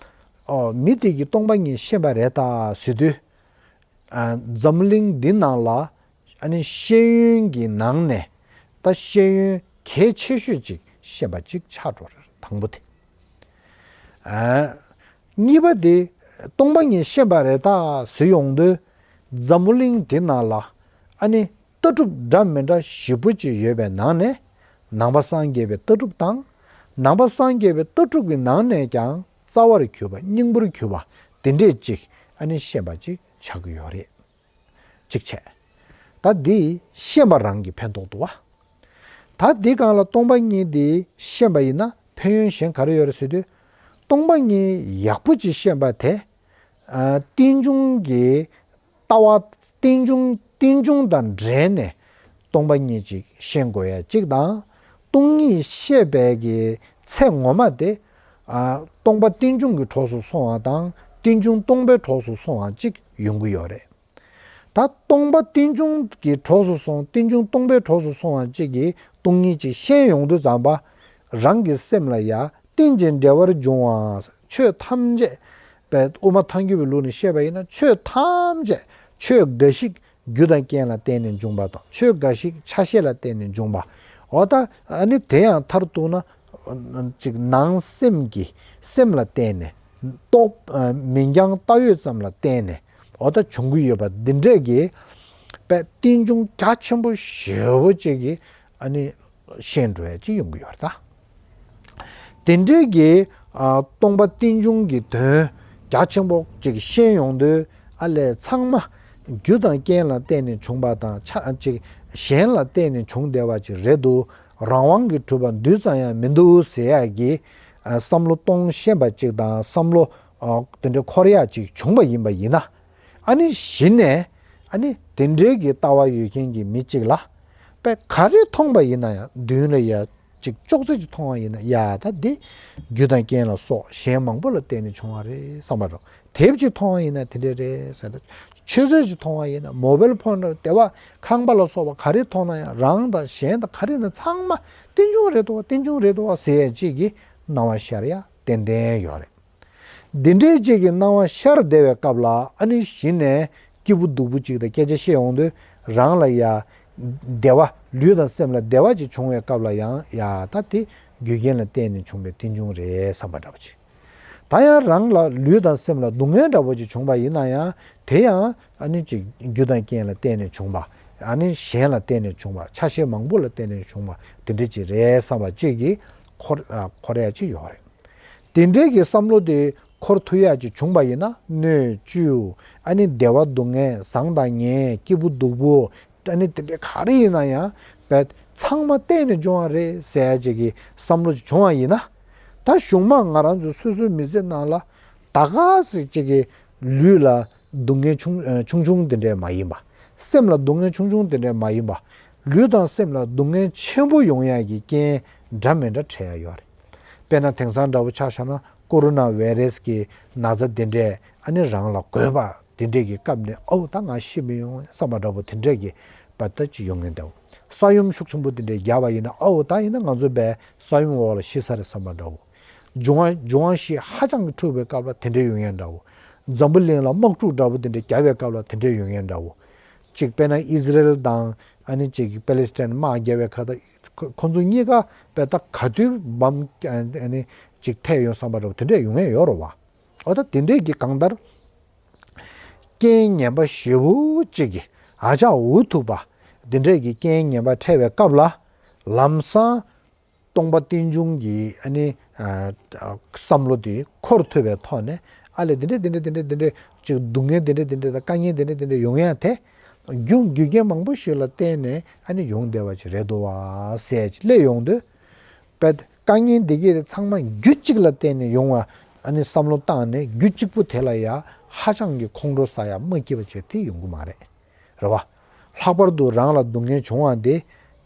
ཨོ་མི་དེ་གིས་སྟོང་པ་ཉིད་ཤེས་པ་རེད་ད་ཟེར་དུས། ཨ་འཛམ་གླིང་འདི་ནང་ལ་ཨ་ནི་ཤེས་ཡོན་གྱི་ནང་ནས་ད་ཤེས་ཡོན་གལ་ཆེ་ཤོས་ཅིག་ཤེས་པ་ཅིག་ཆགས་འགྲོ་རེད་དང་པོ་དེ། ཨ་གཉིས་པ་དེ་སྟོང་པ་ཉིད་ཤེས་པ་རེད་ད་ཟེར་ཡོང་དུས་འཛམ་བུ་གླིང་འདི་ནང་ལ་ཨ་ནི་ལྟ་གྲུབ་འདྲ་མི་འདྲ་ཞེ་པོ་ཅིག་ཡོད་པའི་ནང་ནས་ནང་པ་སངས་རྒྱས་པའི་ལྟ་གྲུབ་དང་། ནང་པ་སངས་རྒྱས་པའི་ལྟ་གྲུབ་ཀྱི་ནང་ནས་ཀྱང་རྩ་བར་གྱུར་པ་སྙིང་པོར་གྱུར་པ་དེ་འདྲས་ཅིག་ཨ་ནི་ཤེས་པ་ཅིག་ཆགས་ཀྱི་ཡོད་རེད། གཅིག་བྱས། ད་འདི་ཤེས་པ་རང་གི་ཕན་ཐོགས་འདུག་བ། ད་འདི་སྒང་ལ་སྟོང་པ་ཉིད་འདི་ཤེས་པ་ཡིན་ན་ཕན་ཡོན་གཞན་ག་རེ་ཡོད་རེད་ཟེར་དུས། སྟོང་པ་ཉིད་ཡག་པོ་ཅིག་ཤེས་པ་དེ། ཨ་རྟེན་འབྱུང་གི་ལྟ་བ་རྟེན་འབྱུང་རྟེན་འབྱུང་དང་འབྲེལ་ནས་སྟོང་པ་ཉིད་ཅིག་ཤེས་དགོས་ཡ་གཅིག་དང་། སྟོང་ཉིད་ཤེས་པའི་གི་ཚེ་ངོ་མ་དེ། ཨ་སྟོང་པ་རྟེན་འབྱུང་གི་གྲོགས་སུ་སོང་བ་དང་རྟེན་འབྱུང་སྟོང་པའི་གྲོགས་སུ་སོང་བ་གཅིག་ཡོང་གི་ཡོད་རེད། ད་སྟོང་པ་རྟེན་འབྱུང་གི་གྲོགས་སུ་སོང་། རྟེན་འབྱུང་སྟོང་པའི་གྲོགས་སུ་སོང་བ་གཅིག་གིས་སྟོང་ཉིད་ཅིག་ཤེས་ཡོང་དུས་ཙམ་པ། རང་གི་སེམས་ལ་ཡ་རྟེན་ཅིང་འབྲེལ་བར་འབྱུང་བ། ཆོས་ཐམས་ཅད་པའི་དབུ་མ་ཐལ་འགྱུར་བའི་ལུགས་ནས་བཤད་པ་ཡིན་ན། ཆོས་ཐམས་ཅད་ཆོས་འགའ་ཞིག་རྒྱུ་དང་རྐྱེན་ལ་བརྟེན་ནས་འབྱུང་བ་དང་། ཆོས་འགའ་ཞིག་ཆ་ཤས་ལ་བརྟེན་ནས་འབྱུང་བ། འོ་ད་ཨ་ནི་དེ་ཡང་མཐར་གཏུགས་ན། ཅིག་ནང་སེམས་ཀྱི་སེམས་ལ་བརྟེན་ནས། རྟོག་མིང་རྐྱང་བཏགས་ཡོད་ཙམ་ལ་བརྟེན་ནས་འོ་ད་བྱུང་གི་ཡོད་པ་འདི་འདྲས་ཀྱི་པའི་རྟེན་འབྱུང་རྒྱ་ཆེན་པོ་ཞེ་པོ་ཅིག་གི་ཨ་ནི་ཤེས་འགྲོ་ཡ་ཅིག་ཡོང་གི་ཡོད་རེད་ད། དེ་འདྲའི་གི་ཨ་སྟོང་པ་རྟེན་འབྱུང་གི་དོན་རྒྱ་ཆེན་པོ་ཅིག་ཤེས་ཡོང་དུས། ཨ་ལས་ཚང་མ་རྒྱུ་དང་རྐྱེན་ལ་བརྟེན་ནས་བྱུང་བ་དང་། ཆ་ཅིག་གཞན་ལ་བརྟེན་ནས་བྱུང་བསྡད་པ་ཅིག་རེད་འདུག་རང་དབང་གིས་གྲུབ་པ་འདུས་ཙམ་ཡང་མི་འདུག་ཟེར་ཡ་གི་ཨ་བསམ་བློ་གཏོང་ཤེས་པ་ཅིག་དང་། བསམ་བློ་ཨ་དེ་འདྲའི་འཁོར་ཡ་ཅིག་བྱུང་བ་ཡིན་པ་ཡིན་ན། ཨ་ནི་གཞི་ནས་ཨ་ནི་དེ་འདྲའི་གི་ལྟ་བ་ཡོད་མཁན་གྱི་མི་གཅིག་ལ། པས་ག་རེ་མཐོང་པ་ཡིན་ན་ཡང་མདུན་ལ་ཡ་ཅིག་ཅོག་ཙེ་ཅིག་མཐོང་བ་ཡིན་ན། ཡ་ད་འདི་རྒྱུ་དང་རྐྱེན་ལ་སོགས་གཞན་མང་པོ་ལ་བརྟེན་ནས་བྱུང་བ་རེད་བསམ་པ་འདྲ། དེབ་ཅིག་མཐོང་བ་ཡིན་ན་དེ་འདྲ་རེད་ཟེར། ཆུ་ཚོད་ཅིག་མཐོང་བ་ཡིན་ན། མོ་བེལ་ཕོན་འདྲ། དེ་བ་ཁང་པ་ལ་སོགས་པ་ག་རེ་མཐོང་ན་ཡང་། རང་དང་གཞན་དང་ག་རེ་ན་ཚང་མ་རྟེན་འབྱུང་རེད་དོ། རྟེན་འབྱུང་རེད་དོ་ཟེར་ཡ་ཅིག་གི་སྣང་བ་ཤར་ཡ་ཏན་ཏན་ཡོད་རེད། འདི་འདྲའི་ཅིག་གི་སྣང་བ་ཤར་བསྡད་པའི་སྐབས་ལ། ཨ་ནི་གཞི་ནས་སྐྱིད་པོ་སྡུག་པོ་ཅིག་དང་སྐད་ཆ་བཤད་ཡོང་དུས། རང་ལ་ཡ་བདེ་བ། ལུས་དང་སེམས་ལ་བདེ་བ་ཅིག་བྱུང་བའི་སྐབས་ལ་ཡང་། ཡ་ད་དེ་རྒྱུ་རྐྱེན་ལ་བརྟེན་ནས་བྱུང་བའི་རྟེན་འབྱུང་རེད་བསམ་པ་འདྲ་པོ་ཅིག་ད་ཡང་རང་ལ་ལུས་དང་སེམས་ལ་སྡུག་བསྔལ་འདྲ་པོ་ཅིག་བྱུང་བ་ཡིན་ན་ཡང་། དེ་ཡང་ཨ་ནི་ཅིག་རྒྱུ་དང་རྐྱེན་ལ་བརྟེན་ནས་བྱུང་བ། ཨ་ནི་གཞན་ལ་བརྟེན་ནས་བྱུང་བ། ཆ་ཤས་མང་པོ་ལ་བརྟེན་ནས་བྱུང་བ་དེ་འདྲ་ཅིག་རེད་བསམ་པ་ཅིག་གི་འཁོར་ཨ་འཁོར་ཡ་ཅིག་ཡོད་རེད། དེ་འདྲའི་གི་བསམ་བློ་དེ་འཁོར་ཐུབ་ཡག་ཅིག་བྱུང་པ་ཡིན་ན། སྣོད་བཅུད། ཨ་ནི་བདེ་བ་སྡུག་བསྔལ། བཟང་དང་ངན། སྐྱིད་པོ་སྡུག་པོ། ཨ་ནི་དེ་འདྲའི་ག་རེ་ཡིན་ན་ཡང་། པས་ཚང་མ་གཏན་ནས་འབྱུང་བ་རེད་ཟེར་ཡག་ཅིག་གི་བསམ་བློ་ཅིག་བྱུང་བ་ཡིན་ན། ད་གཞུག་མ་ང་རང་ཚོ་སོ་སོའི་མི་ཚེ་ནང་ལ་ད་ག་ཟིག་ཅིག་གི་ལུས་ལ་སྡུག་བསྔལ་ཆུང་ཆུང་ཆུང་དེ་འདྲས་མ་ཡིན་པ། སེམས་ལ་སྡུག་བསྔལ་ཆུང་ཆུང་དེ་འདྲས་མ་ཡིན་པ། ལུས་དང་སེམས་ལ་སྡུག་བསྔལ་ཆེན་པོ་ཡོང་ཡག་གི་རྐྱེན་འདྲ་མི་འདྲ་འཕྲད་ཡ་ཡོད་རེད། དཔེར་ན་དེང་སང་འདྲ་པོ་ཆ་བཞག་ན། ཀོ་རོ་ན་བྷའི་རེ་སི་གི་ན་ཚ་དེ་འདྲས་ཨ་ནི་རང་ལ་འགོས་པ་དེ་འདྲས་ཀྱི་སྐབས་ནས། ཨོ་ད་ང་ཤི་མི་ཡོང་བསམ་པ་འདྲ་པོ་དེ་འདྲས་ཀྱི་པ་ད་ཅི་ཡོང་ངེས་འདུག་ས་ཡོམ་ཤུགས་ཆེན་པོ་དེ་འདྲས་བརྒྱབ་པ་ཡིན་ན། ཨོ་ད་ཡིན་ན་ང་ཚོ་བས་ས་ཡོམ་འོག་ལ་ཤི་ས་རེད་བསམ་པ་འདྲ་པོ། འབྱུང་བ་འབྱུང་བ་བཞི་ཧ་ཅང་གི་འཁྲུག་པའི་སྐབས་ལ་དེ་འདྲས་ཡོང་ངེས་འདྲ་པོ། འཛམ་བུ་གླིང་ལ་དམག་འཁྲུག་འདྲ་པོ་དེ་འདྲས་བརྒྱབ་པའི་སྐབས་ལ་དེ་འདྲས་ཡོང་ངེས་འདྲ་པོ། གཅིག་དཔེར་ན་ཨི་ཟི་རེལ་དང་ཨ་ནི་གཅིག་པེ་ལེ་སི་ཐན་དམག་བརྒྱབ་པའི་ཁ་ད། ཁོ་ཁོ་ཚོ་གཉིས་ཀ་པས་ད་ག་དུས་བམ་ཨ་ནི་གཅིག་ཐེག་ཡོང་བསམ་པ་འདྲ་པོ་དེ་འདྲས་ཡོང་ངེས་ཡོད་རེད་བ། འོ་ད་དེ་འདྲས་ཀྱི་གང་ལྟར་རྐྱེན་ངན་པ་ཞེ་པོ་གཅིག་གི་ཨ་ཅག་འུ་ཐུག་པ་དེ་འདྲས་ཀྱི་རྐྱེན་ངན་པ་འཕྲད་པའི་སྐབས་ལ། ལམ་སང་སྟོང་པ་རྟེན་འབྱུང་གི་ཨ་ནི་ཨ་བསམ་བློ་དེ་འཁོར་ཐུབ་པའི་ཐོག་ནས། ཨ་ལས་དེ་འདྲས་དེ་འདྲས་དེ་འདྲས་དེ་འདྲས་ཅིག་སྡུག་བསྔལ་དེ་འདྲས་དེ་འདྲས་དང་། དཀའ་ངལ་དེ་འདྲས་དེ་འདྲས་ཡོང་ཡ་དེ་རྒྱུ་རྒྱུ་རྐྱེན་མང་པོ་ཞིག་ལ་བརྟེན་ནས་ཨ་ནི་ཡོང་བསྡད་པ་ཅིག་རེད་འདུག་བ་ཟེར་ཅིག་སླེབས་ཡོང་དུས། པས་དཀའ་ངལ་འདི་གའི་ཚང་མ་རྒྱུ་གཅིག་ལ་བརྟེན་ནས་ཡོང་བ་ཨ་ནི་བསམ་བློ་བཏང་ནས། རྒྱུ་གཅིག་པུ་དེ་ལ་ཡ་ཧ་ཅང་གི་ཁོང་ཁྲོ་ཟ་ཡ་མ་སྐྱིད་པ་བྱས་དེ་ཡོང་གི་མ་རེད། རེད་བ། ལྷག་པར་དུ་རང་ལ་སྡུག་བསྔལ་བྱུང་བ་འདི་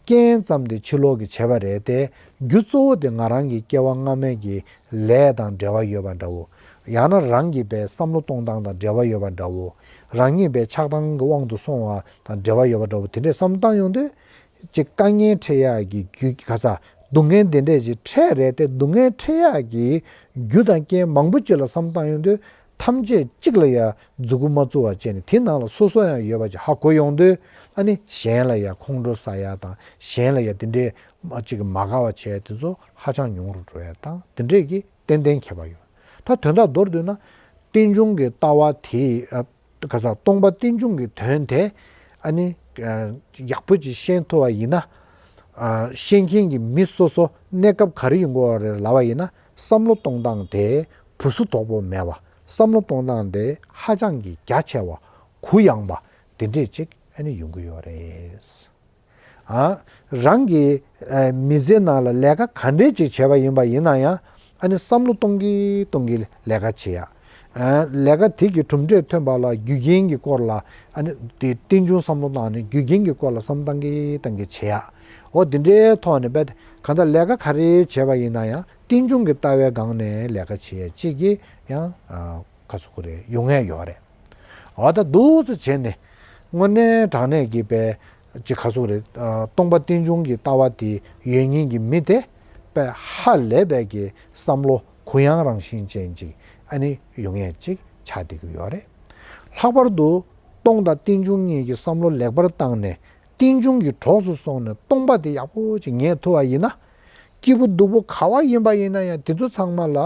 རྐྱེན་ཙམ་དེ་ཕྱི་ལོགས་ཀྱིས་བྱས་པ་རེད་དེ། རྒྱུ་གཙོ་བོ་དེ་ང་རང་གི་སྐྱེ་བ་སྔ་མའི་གི་ལས་དང་འབྲེལ་བ་ཡོད་པ་འདྲ་བོ། ཡང་ན་རང་གི་པའི་བསམ་བློ་གཏོང་སྟངས་དང་འབྲེལ་བ་ཡོད་པ་འདྲ་བོ། རང་ཉིད་པའི་ཆགས་སྡང་གི་དབང་དུ་སོང་བ་དང་འབྲེལ་བ་ཡོད་པ་འདྲ་བོ། དེ་འདྲས་བསམ་བློ་བཏང་ཡོང་དུས། ཅིག་དཀའ་ངལ་འཕྲད་ཡག་གི་རྒྱུ་ག་ས་སྡུག་བསྔལ་འདི་འདྲས་ཅིག་འཕྲད་རེད་དེ། སྡུག་བསྔལ་འཕྲད་ཡག་གི་རྒྱུ་དང་རྐྱེན་མང་པོ་ཅིག་ལ་བསམ་བཏང་ཡོང་དུས། ཐམས་ཅད་གཅིག་ལ་ཡ་མཛུ་གུ་མ་བཙུགས་པ་བྱས་ནས། དེ་ནང་ལ་སོ་སོ་ཡང་ཡོད་པ་ཅིག་ཧ་གོ་ཡོང་དུས། ཨ་ནི་གཞན་ལ་ཡ་ཁོང་ཁྲོ་ཟ་ཡ་དང་། གཞན་ལ་ཡ་དེ་འདྲས་མ་ཅིག་མ་དགའ་བ་བྱས་དེ་ཚོ་ཧ་ཅང་ཉུང་རུ་འགྲོ་ཡ་དང་། དེ་འདྲས་ཀྱི་ཏན་ཏན་ཁྱད་པར་ཡོད། ད་དོན་དག་མདོར་བསྡུས་ན། རྟེན་འབྱུང་གི་ལྟ་བ་དེ་ཨ། ག་ས་སྟོང་པ་རྟེན་འབྱུང་གི་དོན་དེ་ཨ་ནི་ཨ་ཡག་པོ་ཅིག་ཤེས་ཐུབ་པ་ཡིན་ན། ཨ་ཤེས་མཁན་གྱི་མི་སོ་སོ་གནས་སྐབས་ག་རེ་ཡིན་དགོས་རེད་ལབ་པ་ཡིན་ན། བསམ་བློ་གཏོང་སྟངས་དེ་བུ་སུ་དོག་པོ་མེད་པ། བསམ་བློ་གཏོང་སྟངས་དེ་ཧ་ཅང་གི་རྒྱ་ཆེ་བ། གུ་ཡངས་པ། དེ་འདྲས་ཅིག་ཨ་ནི་ཡོང་གི་ཡོད་རེད། ཨ། རང་གི་ཨ་མི་ཚེ་ནང་ལ་ལས་ཀ་ག་འདྲས་ཅིག་བྱས་པ་ཡིན་པ་ཡིན་ན་ཡང་། ཨ་ནི་བསམ་བློ་གཏོང་གིན་གཏོང་གིན་ལས་ཀ་བྱེད་ཡ། ཨ་ལས་ཀ་དེ་གི་གྲུབ་འབྲས་ཐོན་པ་ལ་རྒྱུ་རྐྱེན་གྱི་སྐོར་ལ། ཨ་ནི་དེ་རྟེན་འབྱུང་བསམ་བློ་བཏང་ནས་རྒྱུ་རྐྱེན་གྱི་སྐོར་ལ་བསམ་བློ་བཏང་གིན་བཏང་གིན་བྱེད་ཡ། འོ་དེ་འདྲའི་ཐོག་ནས་རྦད་གང་ལྟར་ལས་ཀ་ག་རེ་བྱས་པ་ཡིན་ན་ཡང་། རྟེན་འབྱུང་གི་ལྟ་བའི་སྒང་ནས་ལས་ཀ་བྱེད་ཡ་ཅིག་གི་ཡང་ཨ། ག་ཟེར་དགོས་རེད། ཡོང་ཡ་ཡོད་རེད། འོ་ད་འདུག་སེ་བྱས་ནས། དངོས་གནས་དྲང་གནས་ཀྱི་པའི་ཅིག་ག་ཟེར་དགོས་རེད། ཨ། སྟོང་པ་རྟེན་འབྱུང་གི་ལྟ་བ་དེ་ཡོད་མཁན་གྱི་མི་དེ་པའི་ཧ་ལས་པའི་གི་བསམ་བློ་གུ་ཡངས་རང་བཞིན་ཅན་ཅིག་ཨ་ནི་ཡོང་ཡས་ཅིག་ཆགས་བསྡད་ཀྱི་ཡོད་རེད། ལྷག་པར་དུ་སྟོང་དང་རྟེན་འབྱུང་གཉིས་ཀྱི་བསམ་བློ་ལེགས་པར་བཏང་ནས་རྟེན་འབྱུང་གི་གྲོགས་སུ་སོང་ནས་སྟོང་པ་དེ་ཡག་པོ་ཅིག་ངེས་ཐུབ་པ་ཡིན་ན། སྐྱིད་པོ་སྡུག་པོ་ག་བ་ཡིན་པ་ཡིན་ན་ཡང་དེ་ཚོ་ཚང་མ་ལ་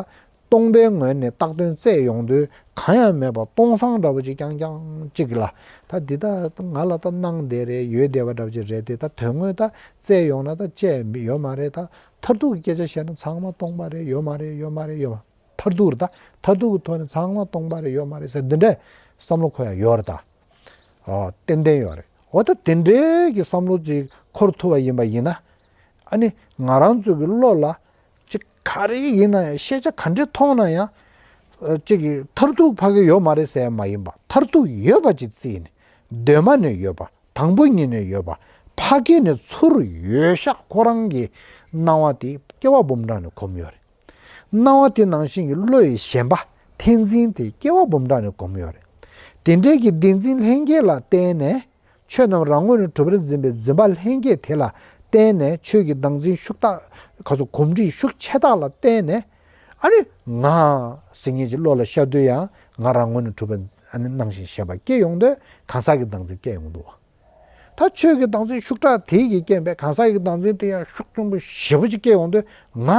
སྟོང་པའི་ངོས་ནས་བཏགས་དོན་བཙལ་ཡོང་དུས་གང་ཡང་མེད་པ་སྟོང་སང་འདྲ་པོ་ཅིག་རྐྱང་རྐྱང་ཅིག་ལ། ད་འདི་ད་ང་ལ་ད་སྣང་བསྡད་རེད། ཡོད་བསྡད་པ་འདྲ་པོ་ཅིག་རེད་དེ། ད་དོན་དངོས་ད་བཙལ་ཡོང་ན་ད་བཅས་མི་ཡོད་མ་རེད། ད་མཐར་ཐུག་གི་སྐད་ཆ་བཤད་ན་ཚང་མ་སྟོང་པ་རེད། ཡོད་མ་རེད། ཡོད་མ་རེད། ཡོད་མ། མཐར་ཐུག་རེད། ད་མཐར་ཐུག་གི་ཐོག་ནས་ཚང་མ་སྟོང་པ་རེད། ཡོད་མ་རེད་ཟེར་འདི་འདྲའི་བསམ་བློ་འཁོར་ཡ་ཡོད་རེད་ད། ཨོ། ཏན་ཏན་ཡོད་རེད། འོ་ད་དེ་འདྲའི་གི་བསམ་བློ་ཅིག་འཁོར་ཐུབ་པ་ཡིན་པ་ཡིན་ན། ཨ་ནི་ང་རང་ཚོ་གི་བློ་ལ་ཅིག་ག་རེ་ཡིན་ན་ཡང་། ཤེས་བྱ་ག་འདྲ་མཐོང་ན་ཡང་། ཨ། ཅིག་གི་མཐར་ཐུག་ཕ་གི་ཡོད་མ་རེད་ཟེར་ཡ་མ་ཡིན་པ། མཐར་ཐུག་ཡོད་པ་ཅིག་བརྩིས་ནས། གདོད་མ་ནས་ཡོད་པ། དང་པོ་ཉིད་ནས་ཡོད་པ། ཕ་གི་ནས་ཚུར་ཡོད་ཤག་ཁོ་རང་གི་སྣང་བ་དེ་སྐྱེ་བ་འབུམ་ཕྲག་ནས་གོམས་ཡོད་རེད། སྣང་བ་དེ་ནང་བཞིན་གྱི་བློ་ཡི་ཞེན་པ་མཐའ་འཛིན་དེ་སྐྱེ་བ་འབུམ་ཕྲག་ནས་གོམས་ཡོད་རེད། དེ་འདྲའི་གི་བདེན་འཛིན་ལྷན་སྐྱེས་ལ་བརྟེན་ནས། ཆོས་རྣམས་རང་ངོས་ནས་གྲུབ་པར་འཛིན་པའི་འཛིན་པ་ལྷན་སྐྱེས་དེ་ལ་བརྟེན་ནས་ཆོས་ཀྱི་བདག་འཛིན་ཤུགས་དྲག་ག་ཚོད་གོམས་འདྲིས་ཤུགས་ཆེ་དག་ལ་བརྟེན་ནས། ཨ་ནི་ང་ཟེར་མཁན་གྱི་བློ་ལ་ཤར་དུས་ཡང་ང་རང་ངོས་ནས་གྲུབ་པ་ཨ་ནི་སྣང་ཞིང་ཞེན་པ་སྐྱེ་ཡོང་དུས་གང་ཟག་གི་བདག་འཛིན་སྐྱེ་ཡོང་འདུག་བ། ད་ཆོས་ཀྱི་བདག་འཛིན་ཤུགས་དྲག་དེ་ཡིས་བསྐྱེད་པའི་གང་ཟག་གི་བདག་འཛིན་དེ་ཡང་ཤུགས་ཆེན་པོ་ཞེ་པོ་ཅིག་སྐྱེ་ཡོང་དུས་ང་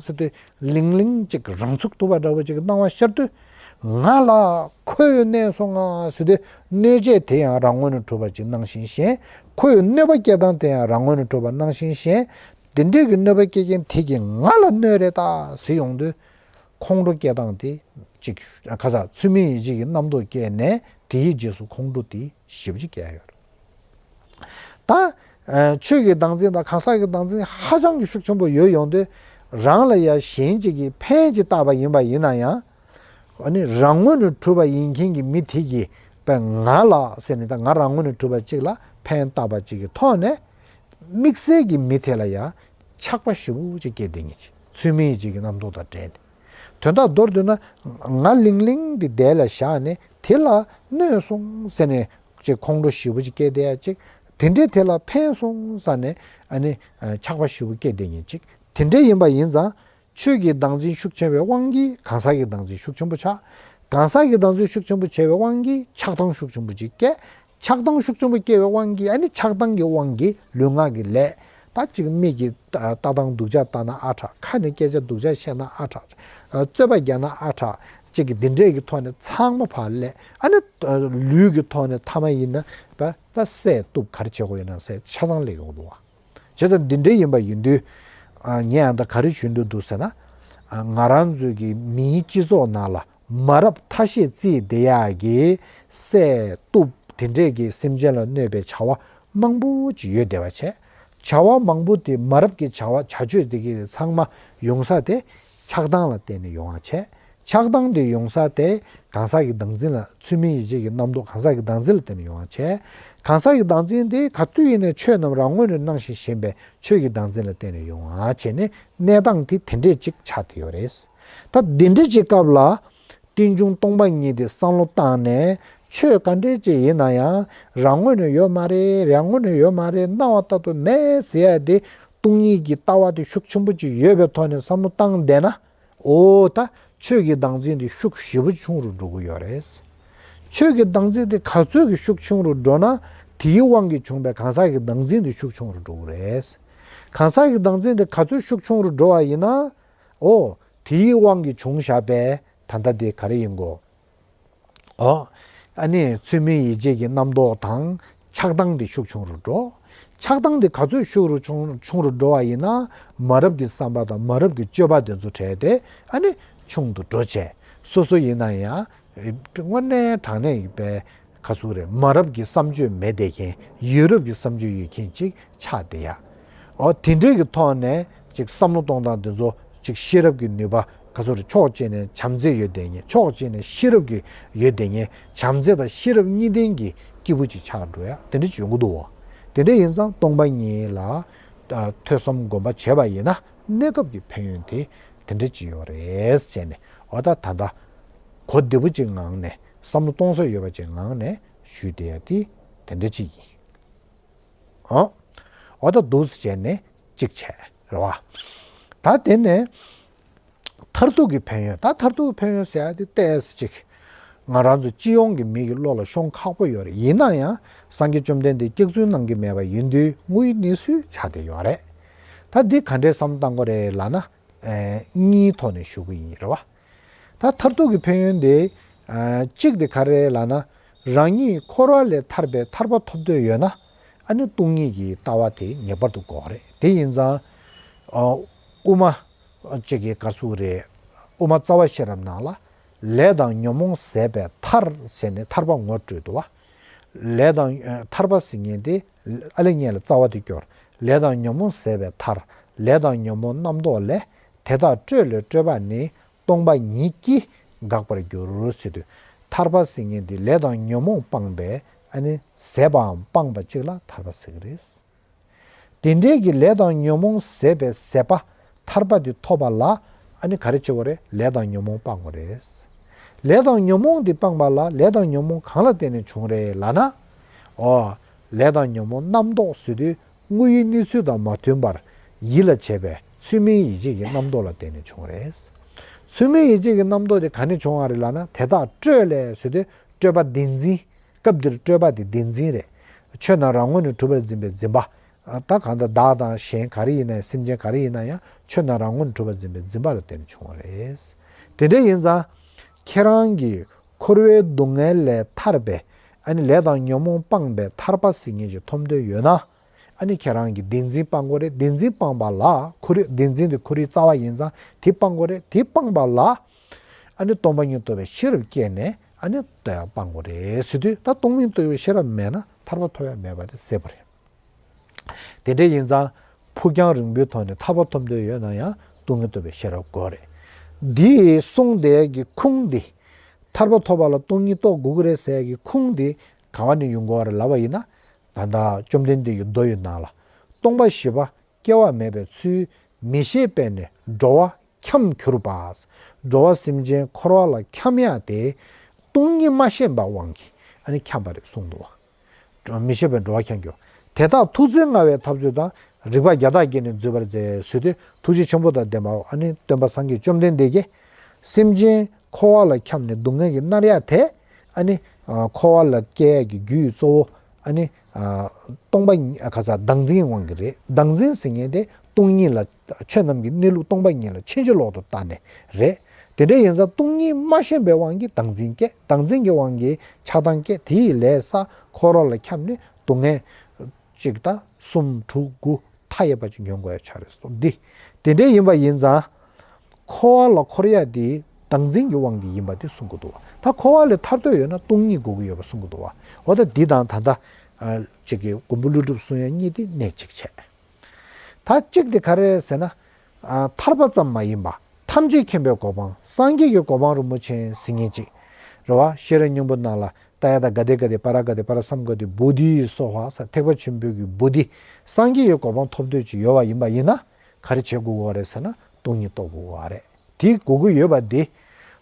ཟེར་དུས་ལིང་ལིང་ཅིག་རང་ཚུགས་ཐུབ་པ་འདྲ་བོ་ཅིག་གི་སྣང་བ་ཤར་དུས། ང་ལ་ཁོ་ཡིས་གནོད་སོང་ང་ཟེར་དུས་གནོད་བྱེད་དེ་ཡང་རང་ངོས་ནས་གྲུབ་པ་ཅིག་སྣང་ཞིང་ཞེན། ཁོ་ཡི་གནོད་པ་སྐྱེལ་སྟངས་དེ་ཡང་རང་ངོས་ནས་གྲུབ་པ་སྣང་ཞིང་ཞེན། དེ་འདྲའི་གི་གནོད་པ་སྐྱེལ་མཁན་དེ་གིས་ང་ལ་གནོད་རེད་ད་ཟེར་ཡོང་དུས། ཁོང་ཁྲོ་སྐྱེ་སྟངས་དེ་ཅིག་ག་ས་ཚུལ་མིན་ཡིད་བྱེད་ཀྱི་རྣམ་རྟོག་སྐྱེས་ནས་དེའི་རྗེས་སུ་ཁོང་ཁྲོ་དེ་ཞེ་པོ་ཅིག་སྐྱེ་ཡ་ཡོད་རེད། ད་ཨ་ཆོས་ཀྱི་བདག་འཛིན་དང་གང་ཟག་གི་བདག་འཛིན་ཧ་ཅང་གི་ཤུགས་ཆེན་པོ་ཡོད་ཡོང་དུས། རང་ལ་ཡ་གཞན་གཅིག་གིས་ཕན་ཅིག་བཏགས་པ་ཡིན་པ་ཡིན་ན་ཡང་། ཨ་ནི་རང་ངོས་ནས་གྲུབ་པ་ཡིན་མཁན་གྱི་མི་དེ་གིས་པའི་ང་ལ་ཟེར་ནས། ད་ང་རང་ངོས་ནས་གྲུབ་པ་གཅིག་ལ་ཕན་བཏགས་པ་གཅིག་གི་ཐོག་ནས། དམིགས་བསལ་གྱི་མི་དེ་ལ་ཡང་ཆགས་པ་ཞེ་པོ་ཅིག་སྐྱེ་བསྡད་མཁན་ཅིག་ཚུལ་མིན་ཡིད་བྱེད་ཀྱི་རྣམ་རྟོག་དང་འབྲེལ་ནས། དོན་དག་མདོར་བསྡུས་ན། ང་ལིང་ལིང་འདི་དེ་ལ་བཞག་ནས་དེ་ལ་གནོད་སོང་ཟེར་ནས་ཅིག་ཁོང་ཁྲོ་ཞེ་པོ་ཅིག་སྐྱེ་བསྡད་ཡ་ཅིག་དེ་འདྲའི་དེ་ལ་ཕན་སོང་ཟེར་ནས་ཨ་ནི་ཆགས་པ་ཞེ་པོ་སྐྱེ་བསྡད་མཁན་ཅིག་དེ་འདྲ་ཡིན་པ་ཡིན་ཙང་། ཆོས་ཀྱི་བདག་འཛིན་ཤུགས་ཆེ་བའི་དབང་གིས་གང་ཟག་གི་བདག་འཛིན་ཤུགས་ཆེན་པོ་ཆགས། གང་ཟག་གི་བདག་འཛིན་ཤུགས་ཆེན་པོ་ཆེ་བའི་དབང་གིས་ཆགས་སྡང་ཤུགས་ཆེན་པོ་ཅིག་སྐྱེ། ཆགས་སྡང་ཤུགས་ཆེན་པོ་སྐྱེ་བའི་དབང་གིས། ཨ་ནི་ཆགས་སྡང་གི་དབང་གིས་ལུས་ངག་གི་ལས། ད་ཅིག་མིག་གིས་ལྟ་ལྟ་སྟངས་སྡུག་ཅག་ལྟ་ན་ཨ་དྲག་ཁ་ནས་སྐད་ཆ་སྡུག་ཅག་བཤད་ན་ཨ་དྲག་རྩོད་པ་རྒྱག་ན་ཨ་དྲག་ཅིག་གི་འདི་འདྲས་ཀྱི་ཐོག་ནས་ཚང་མ་ཕར་ལས། ཨ་ནི་ལུས་ཀྱི་ཐོག་ནས་ཐ་མ་ཡིན་ན་ད་ད་བསད་གཏུབ་ག་རེ་བྱེད་དགོས་ཡོད་ན་བསད་ཆ་ཚང་སླེབས་ཡོང་གི་འདུག་བ། བྱས་ཙང་འདི་འདྲ་ཡིན་པ་ཡིན་དུས། ཨ། ངས་ཨ་ད་ག་རེ་ཞུ་འདོད་འདུག་ཟེར་ན། ཨ། ང་རང་ཚོའི་གི་མིའི་སྤྱི་ཚོགས་ནང་ལ་མ་རབས་ཐ་ཤལ་རྩིས་བདེ་ཡག་གི་བསད་གཏུབ་དེ་འདྲས་ཀྱི་སེམས་ཅན་ལ་གནོད་པའི་བྱ་བ་མང་པོ་ཅིག་ཡོད་བསྡད་པ་བྱས། བྱ་བ་མང་པོ་དེ་མ་རབས་ཀྱི་བྱ་བ་བྱ་སྤྱོད་དེ་གི་ཚང་མ་ཡོང་ས་དེ་ཆགས་སྡང་ལ་བརྟེན་ནས་ཡོང་བ་བྱས། ཆགས་སྡང་དེ་ཡོང་ས་དེ་གང་ཟག་གི་བདག་འཛིན་ལ། ཚུལ་མིན་ཡིད་བྱེད་ཀྱི་རྣམ་རྟོག་གང་ཟག་གི་བདག་འཛིན་ལ་བརྟེན་ནས་ཡོང་བ་བྱས། གང་ཟག་གི་བདག་འཛིན་དེ་ག་དུས་ཡིན་ནའི་ཆོས་རྣམས་རང་ངོས་ནས་སྣང་ཞིང་ཞེན་པའི་ཆོས་ཀྱི་བདག་འཛིན་ལ་བརྟེན་ནས་ཡོང་བ་བྱས་ནས་གནས་སྟངས་དེ་དེ་འདྲས་ཅིག་ཆགས་བསྡད་ཡོད་རེད། ད་འདི་འདྲས་ཅིག་སྐབས་ལ་རྟེན་འབྱུང་སྟོང་པ་ཉིད་དེ་བསམ་བློ་བཏང་ནས་ཆོས་ག་འདྲས་ཅིག་ཡིན་ན་ཡང་རང་ངོས་ནས་ཡོད་མ་རེད། རང་ངོས་ནས་ཡོད་མ་རེད། སྣང་བ་ལྟར་དུ་མེད་ཟེར་ཡ་དེ་སྟོང་ཉིད་ཀྱི་ལྟ་བ་དེ་ཤུགས་ཆེན་པོ་ཅིག་ཡོད་པའི་ཐོག་ནས་བསམ་བློ་བཏང་བསྡད་ན། འོ་ད་ཆོས་ཀྱི་བདག་འཛིན་དེ་ཤུགས་ཞེ་པོ་ཆུང་རུ་འགྲོ་གི་ཡོད་རེད། ཆོས་ཀྱི་བདག་འཛིན་དེ་ག་ཚོད་ཀྱི་ཤུགས་ཆུང་རུ་འགྲོ་ན་དེའི་དབང་གིས་བྱུང་བའི་གང་ཟག་གི་བདག་འཛིན་དེ་ཤུགས་ཆུང་རུ་འགྲོ་གི་རེད། གང་ཟག་གི་བདག་འཛིན་དེ་ག་ཚོད་ཤུགས་ཆུང་རུ་འགྲོ་བ་ཡིན་ན། འོ་དེའི་དབང་གིས་བྱུང་བཞག་པའི་ད་ལྟ་དེ་ག་རེ་ཡིན་གོ། ཨོ། ཨ་ནི་ཚུལ་མིན་ཡིད་བྱེད་ཀྱི་རྣམ་རྟོག་དང་ཆགས་སྡང་དེ་ཤུགས་ཆུང་རུ་འགྲོ། ཆགས་སྡང་དེ་ག་ཚོད་ཤུགས་རུ་ཆུང་ཆུང་རུ་འགྲོ་བ་ཡིན་ན་མ་རབས་ཀྱི་བསམ་པ་དང་མ་རབས་ཀྱི་སྤྱོད་པ་དེ་ཚོ་བྲལ་ཏེ་ཨ་ནི་ཆུང་དུ་འགྲོ་བྱས། སོ་སོ་ཡིན་ན་ཡང་དངོས་གནས་དྲང་གནས་ཡིན་པའི་ག་ཟེར་རེད། མ་རབས་ཀྱི་བསམ་སྤྱོད་མེད་བསྡད་མཁན། ཡུལ་རབས་ཀྱི་བསམ་སྤྱོད་ཡོད་མཁན་ཅིག་ཆགས་བསྡད་ཡ། འོ་དེ་འདྲའི་གི་ཐོག་ནས་ཅིག་བསམ་བློ་གཏོང་སྟངས་དེ་ཚོ་ཅིག་ཤེས་རབ་ཀྱི་ནུས་པ་ག་ཟེར་རེད། ཕྱོགས་གཅིག་ནས་བྱམས་བརྩེ་ཡོད་བསྡད་མཁན། ཕྱོགས་གཅིག་ནས་ཤེས་རབ་ཀྱི་ཡོད་བསྡད་མཁན། བྱམས་བརྩེ་དང་ཤེས་རབ་གཉིས་ལྡན་གྱི་སྐྱེས་བུ་ཅིག་ཆགས་འགྲོ་ཡ་དེ་འདྲ་ཅིག་ཡོང་གི་འདུག་བ། དེ་འདྲ་ཡིན་ཙང་སྟོང་པ་ཉིད་ལ་ཨ་ཐོས་བསམ་སྒོམ་པ་བྱས་པ་ཡིན་ན་གནས་སྐབས་ཀྱི་ཕན་ཡོན་དེ་དེ་འདྲ་ཅིག་ཡོད་རེད་ཟེར་ནས། འོ་ད་ད་ལྟ་གོ་བདེ་པོ་ཅིག་ངང་ནས་བསམ་བློ་གཏོང་ས་ཡོད་པ་ཅིག་ངང་ནས་ཞུས་བསྡད་ཡ་དེ་ དེ་འདྲ་ཅིག་ཡིན། ཨོ། འོ་ད་འདུག་སེ་བྱས་ནས་གཅིག་བྱས་རེད་བ། ད་དེ་ནས་མཐར་ཐུག་གི་ཕན་ཡོན། ད་མཐར་ཐུག་གི་ཕན་ཡོན་ཟེར་ཡ་དེ་ཏོག་ཙམ་ཅིག་ང་རང་ཚོ་སྤྱི་ཡོངས་ཀྱི་མི་གི་བློ་ལ་ཤོང་ཁག་པོ་ཡོད་རེད། ཡིན་ན་ཡང་སངས་རྒྱས་བཅོམ་ལྡན་འདས་སྐྱག་རྫུན་གནང་གི་མེད་པ་ཡིན་དུས་དངོས་ཡོད་གནས་ཚུལ་ཆགས་བསྡད་ཡོད་རེད། ད་འདི་ག་འདྲས་བསམ་བློ་བཏང་དགོས་རེད་ལབ་ན། ཨེ། གཉིས་ཐོག་ནས་ཞུ་གི་ཡིན་རེད་བ། ད་མཐར་ཐུག་གི་ཕན་ཡོན་དེ། ཨ། གཅིག་དེ་ག་རེ་ལབ་ན། རང་ཉིད་འཁོར་བ་ལས་ཐར་པའི་ཐར་པ་ཐོབ་འདོད་ཡོད་ན། ཨ་ནི་སྟོང་ཉིད་ཀྱི་ལྟ་བ་དེ་ངེས་པར་དུ་དགོས་རེད། དེ་ཡིན་ཙང་། ཨ། དབུ་མ་གཅིག་གི་ག་ཟེར་དགོས་རེད། དབུ་མ་རྩ་བ་ཤེས་རབ་ནང་ལ། ལས་དང་ཉོན་མོངས་ཟད་པས་ཐར་ཟེར་ནས་ཐར་པ་ངོ་སྤྲོད་འདུག་བ། ལས་དང་། ཨ། ཐར་པ་ཟེར་མཁན་དེ། ཨ་ལས་སྔོན་ལ་རྩ་བ་དེ་སྐྱོར། ལས་དང་ཉོན་མོངས་ཟད་པས་ཐར། ལས་དང་ཉོན་མོངས་རྣམ་རྟོག་ལས། དེ་དག་སྤྲོས་ལས་སྤྲོས་པ་ནི། སྟོང་པ་ཉིད་ཀྱིས་འགག་པར་འགྱུར་ཟེར་དུས། ཐར་པ་ཟེར་མཁན་དེ་ལས་དང་ཉོན་མོངས་སྤངས་པས་ཨ་ནི་ཟད་པའམ་སྤངས་པ་གཅིག་ལ་ཐར་པ་ཟེར་གྱི་རེད། དེ་འདྲའི་གི་ལས་དང་ཉོན་མོངས་ཟད་པའི་ཟད་པ་ཐར་པ་དེ་ཐོབ་པ་ལ་ཨ་ནི་ག་རེ་བྱེད་དགོས་རེད། ལས་དང་ཉོན་མོངས་སྤང་དགོས་རེད། ལས་དང་ཉོན་མོངས་དེ་སྤངས་པ་ལ་ལས་དང་ཉོན་མོངས་གང་ལ་བརྟེན་ནས་བྱུང་རེད་ལབ་ན། ཨོ། ལས་དང་ཉོན་མོངས་རྣམ་རྟོག་ཟེར་དུས་དངོས་ཡོད་གནས་ཚུལ་དང་མ་མཐུན་པར་ཡིད་ལ་བྱེད་པའི་ཚུལ་མིན་ཡིད་བྱེད་ཀྱི་རྣམ་རྟོག་ལ་བརྟེན་ནས་བྱུང་རེད། ཚུལ་མིན་ཡིད་བྱེད་ཀྱི་རྣམ་རྟོག་དེ་ག་ནས་བྱུང་བ་རེད་ལབ་ན། དེ་དག་སྤྲོས་ལས་ཟེར་དུས་སྤྲོས་པ་བདེན་འཛིན། སྐབས་འདིར་སྤྲོས་པ་དེ་བདེན་འཛིན་རེད། ཆོས་རྣམས་རང་ངོས་ནས་གྲུབ་པར་འཛིན་པའི་འཛིན་པ། ད་གང་ལྟར་བདག་དང་གཞན་ག་རེ་ཡིན་ན་ཡང་། སེམས་ཅན་ག་རེ་ཡིན་ན་ཡང་ཆོས་རྣམས་རང་ངོས་ནས་གྲུབ་པར་འཛིན་པའི་འཛིན་པ་ལ་བརྟེན་ནས་བྱུང་བ་རེད། དེ་འདྲ་ཡིན་ཙང་ཁྱེད་རང་གིས་འཁོར་བའི་སྡུག་བསྔལ་ལས་ཐར་པའི། ཨ་ནི་ལས་དང་ཉོན་མོངས་སྤངས་པའི་ཐར་པ་ཟེར་མཁན་ཞིག་ཐོབ་འདོད་ཡོད་ན། ཨ་ནི་ཁྱེད་རང་གིས་བདེན་འཛིན་སྤང་དགོས་རེད། བདེན་འཛིན་སྤངས་པ་ལ་ཁོ་རའི་བདེན་འཛིན་དེ་ཁོ་རའི་རྩ་བ་ཡིན་ཙང་དེ་སྤང་དགོས་རེད། དེ་སྤངས་པ་ལ་ཨ་ནི་སྟོང་པ་ཉིད་རྟོགས་པའི་ཤེས་རབ་བསྐྱེད་ནས་ཨ་ནི་ལྟ་བ་སྤང་དགོས་རེད་ཟེར་དུས། ད་སྟོང་ཉིད་རྟོགས་པའི་ཤེས་རབ་མེད་ན་ཐར་པ་ཐོབ་ཡ་མེད་པ་དེ་གསལ་པོ་རེད། དེ་འདྲ་ཡིན་ཙང་ཕུགས་རྒྱང་རིང་པོའི་ཐོག་ནས་ཐར་པ་ཐོབ་འདོད་ཡོད་ན་ཡང་སྟོང་ཉིད་རྟོགས་པའི་ཤེས་རབ་དགོས་རེད། འདིའི་གསུངས་དེ་གི་ཁུངས་འདི། ཐར་པ་ཐོབ་པ་ལ་སྟོང་ཉིད་རྟོགས་དགོས་ཀྱི་རེད་ཟེར་གྱི་ཁུངས་འདི་ག་བ་ནས་ཡོང་དགོས་རེད་ལབ་པ་ཡིན་ན། ད་ལྟ་བཅོམ་ལྡན་འདས་ཀྱི་མདོ་ཡི་ནང་ལ། སྟོང་པ་བཞི་པ་སྐྱེ་བ་མེད་པའི་ཚུལ་མི་ཤེས་པས་ནི་འགྲོ་བ་འཁྱམས་གྱུར་པ། འགྲོ་བ་སེམས་ཅན་འཁོར་བ་ལ་འཁྱམས་ཡ་དེ་སྟོང་ཉིད་མ་ཤེས་པའི་དབང་གིས་ཨ་ནི་འཁྱམས་པ་རེད་གསུངས་འདུག་བ། མི་ཤེས་པས་འགྲོ་བ་འཁྱམས་གྱུར། དེ་དག་ཐུགས་བརྩེ་མངའ་བའི་ཐབས་ཚུལ་དང་། རིགས་པ་བརྒྱ་དག་བསྐྱེད་ནས་འཛུད་པར་མཛད་ཟེར་དུས། ཐུགས་རྗེ་ཆེན་པོ་དང་ལྡན་པ་ཨ་ནི་སྟོན་པ་སངས་རྒྱས་བཅོམ་ལྡན་འདས་ཀྱིས་སེམས་ཅན་འཁོར་བ་ལ་འཁྱམས་ནས་སྡུག་བསྔལ་གྱིས་མནར་ཡ་དེ། ཨ་ནི་འཁོར་བ་ལ་སྐྱེ་ཡ་གི་རྒྱུ་ཡི་གཙོ་བོ་ཨ་ནི་སྟོང་པ་ཉིད་ག་ས་བདག་འཛིན་དབང་གིས་རེད། བདག་འཛིན་ཟེར་མཁན་དེ་སྟོང་ཉིད་ལ། ཆོས་རྣམས་ཀྱི་གནས་ལུགས་སྟོང་པ་ཉིད་ལ་ཕྱིན་ཅི་ལོག་ཏུ་ལྟ་ནས་རེད། དེ་འདྲ་ཡིན་ཙང་སྟོང་ཉིད་མ་ཤེས་པའི་དབང་གིས་བདག་འཛིན་སྐྱེ། བདག་འཛིན་གྱི་དབང་གིས་ཆགས་སྡང་སྐྱེ། དེ་ཡི་ལས་བསགས། འཁོར་བ་ལ་འཁྱམས་ནས་སྡུག་བསྔལ་གཅིག་དང་གསུམ་དྲུག་དགུ་མཐའ་ཡས་པ་ཅིག་མྱོང་དགོས་ཡ་ཆགས་རེད་སོ། འདི་དེ་འདྲ་ཡིན་པ་ཡིན་ཙང་། འཁོར་བ་ལ་འཁོར་ཡ་དེ་བདག་འཛིན་གྱི་དབང་གིས་ཡིན་པ་དེ་གསུང་གི་འདུག་བ། ད་འཁོར་བ་ལས་ཐར་འདོད་ཡོད་ན་སྟོང་ཉིད་དགོས་ཀྱི་ཡོད་པ་གསུང་གི་འདུག་བ། འོ་ད་འདི་དང་ད་ལྟ་ཅིག་གི་མགོན་པོ་ཀླུ་སྒྲུབ་གསུང་ཡ་གཉིས་དེ་གནད་གཅིག་བྱས། ད་གཅིག་དེ་ག་རེ་ཟེར་ན། ཨ། ཐར་པ་ཙམ་མ་ཡིན་པ། ཐམས་ཅད་མཁྱེན་པའི་གོ་འཕང་། སངས་རྒྱས་ཀྱི་གོ་འཕང་རིན་པོ་ཆེ་ཟེར་མཁན་ཅིག་རེད་བ། ཤེས་རབ་སྙིང་པོ་ནང་ལ། ཏདྱ་ཐཱ་ག་ཏེ་ག་ཏེ་པཱ་ར་ག་ཏེ་པཱ་ར་སཾ་ག་ཏེ་བོ་དྷི་སྭཱ་ཧཱ་ཟེར། ཐེག་པ་ཆེན་པོའི་གི་བོ་དྷི། སངས་རྒྱས་ཀྱི་གོ་འཕང་ཐོབ་འདོད་ཅིག་ཡོད་པ་ཡིན་པ་ཡིན་ན། ག་རེ་བྱེད་དགོས་པ་རེད་ཟེར་ན། སྟོང་ཉིད་རྟོགས་དགོས་པ་རེད། དེ་དགོས་ཀྱི་ཡོད་པ་འདི།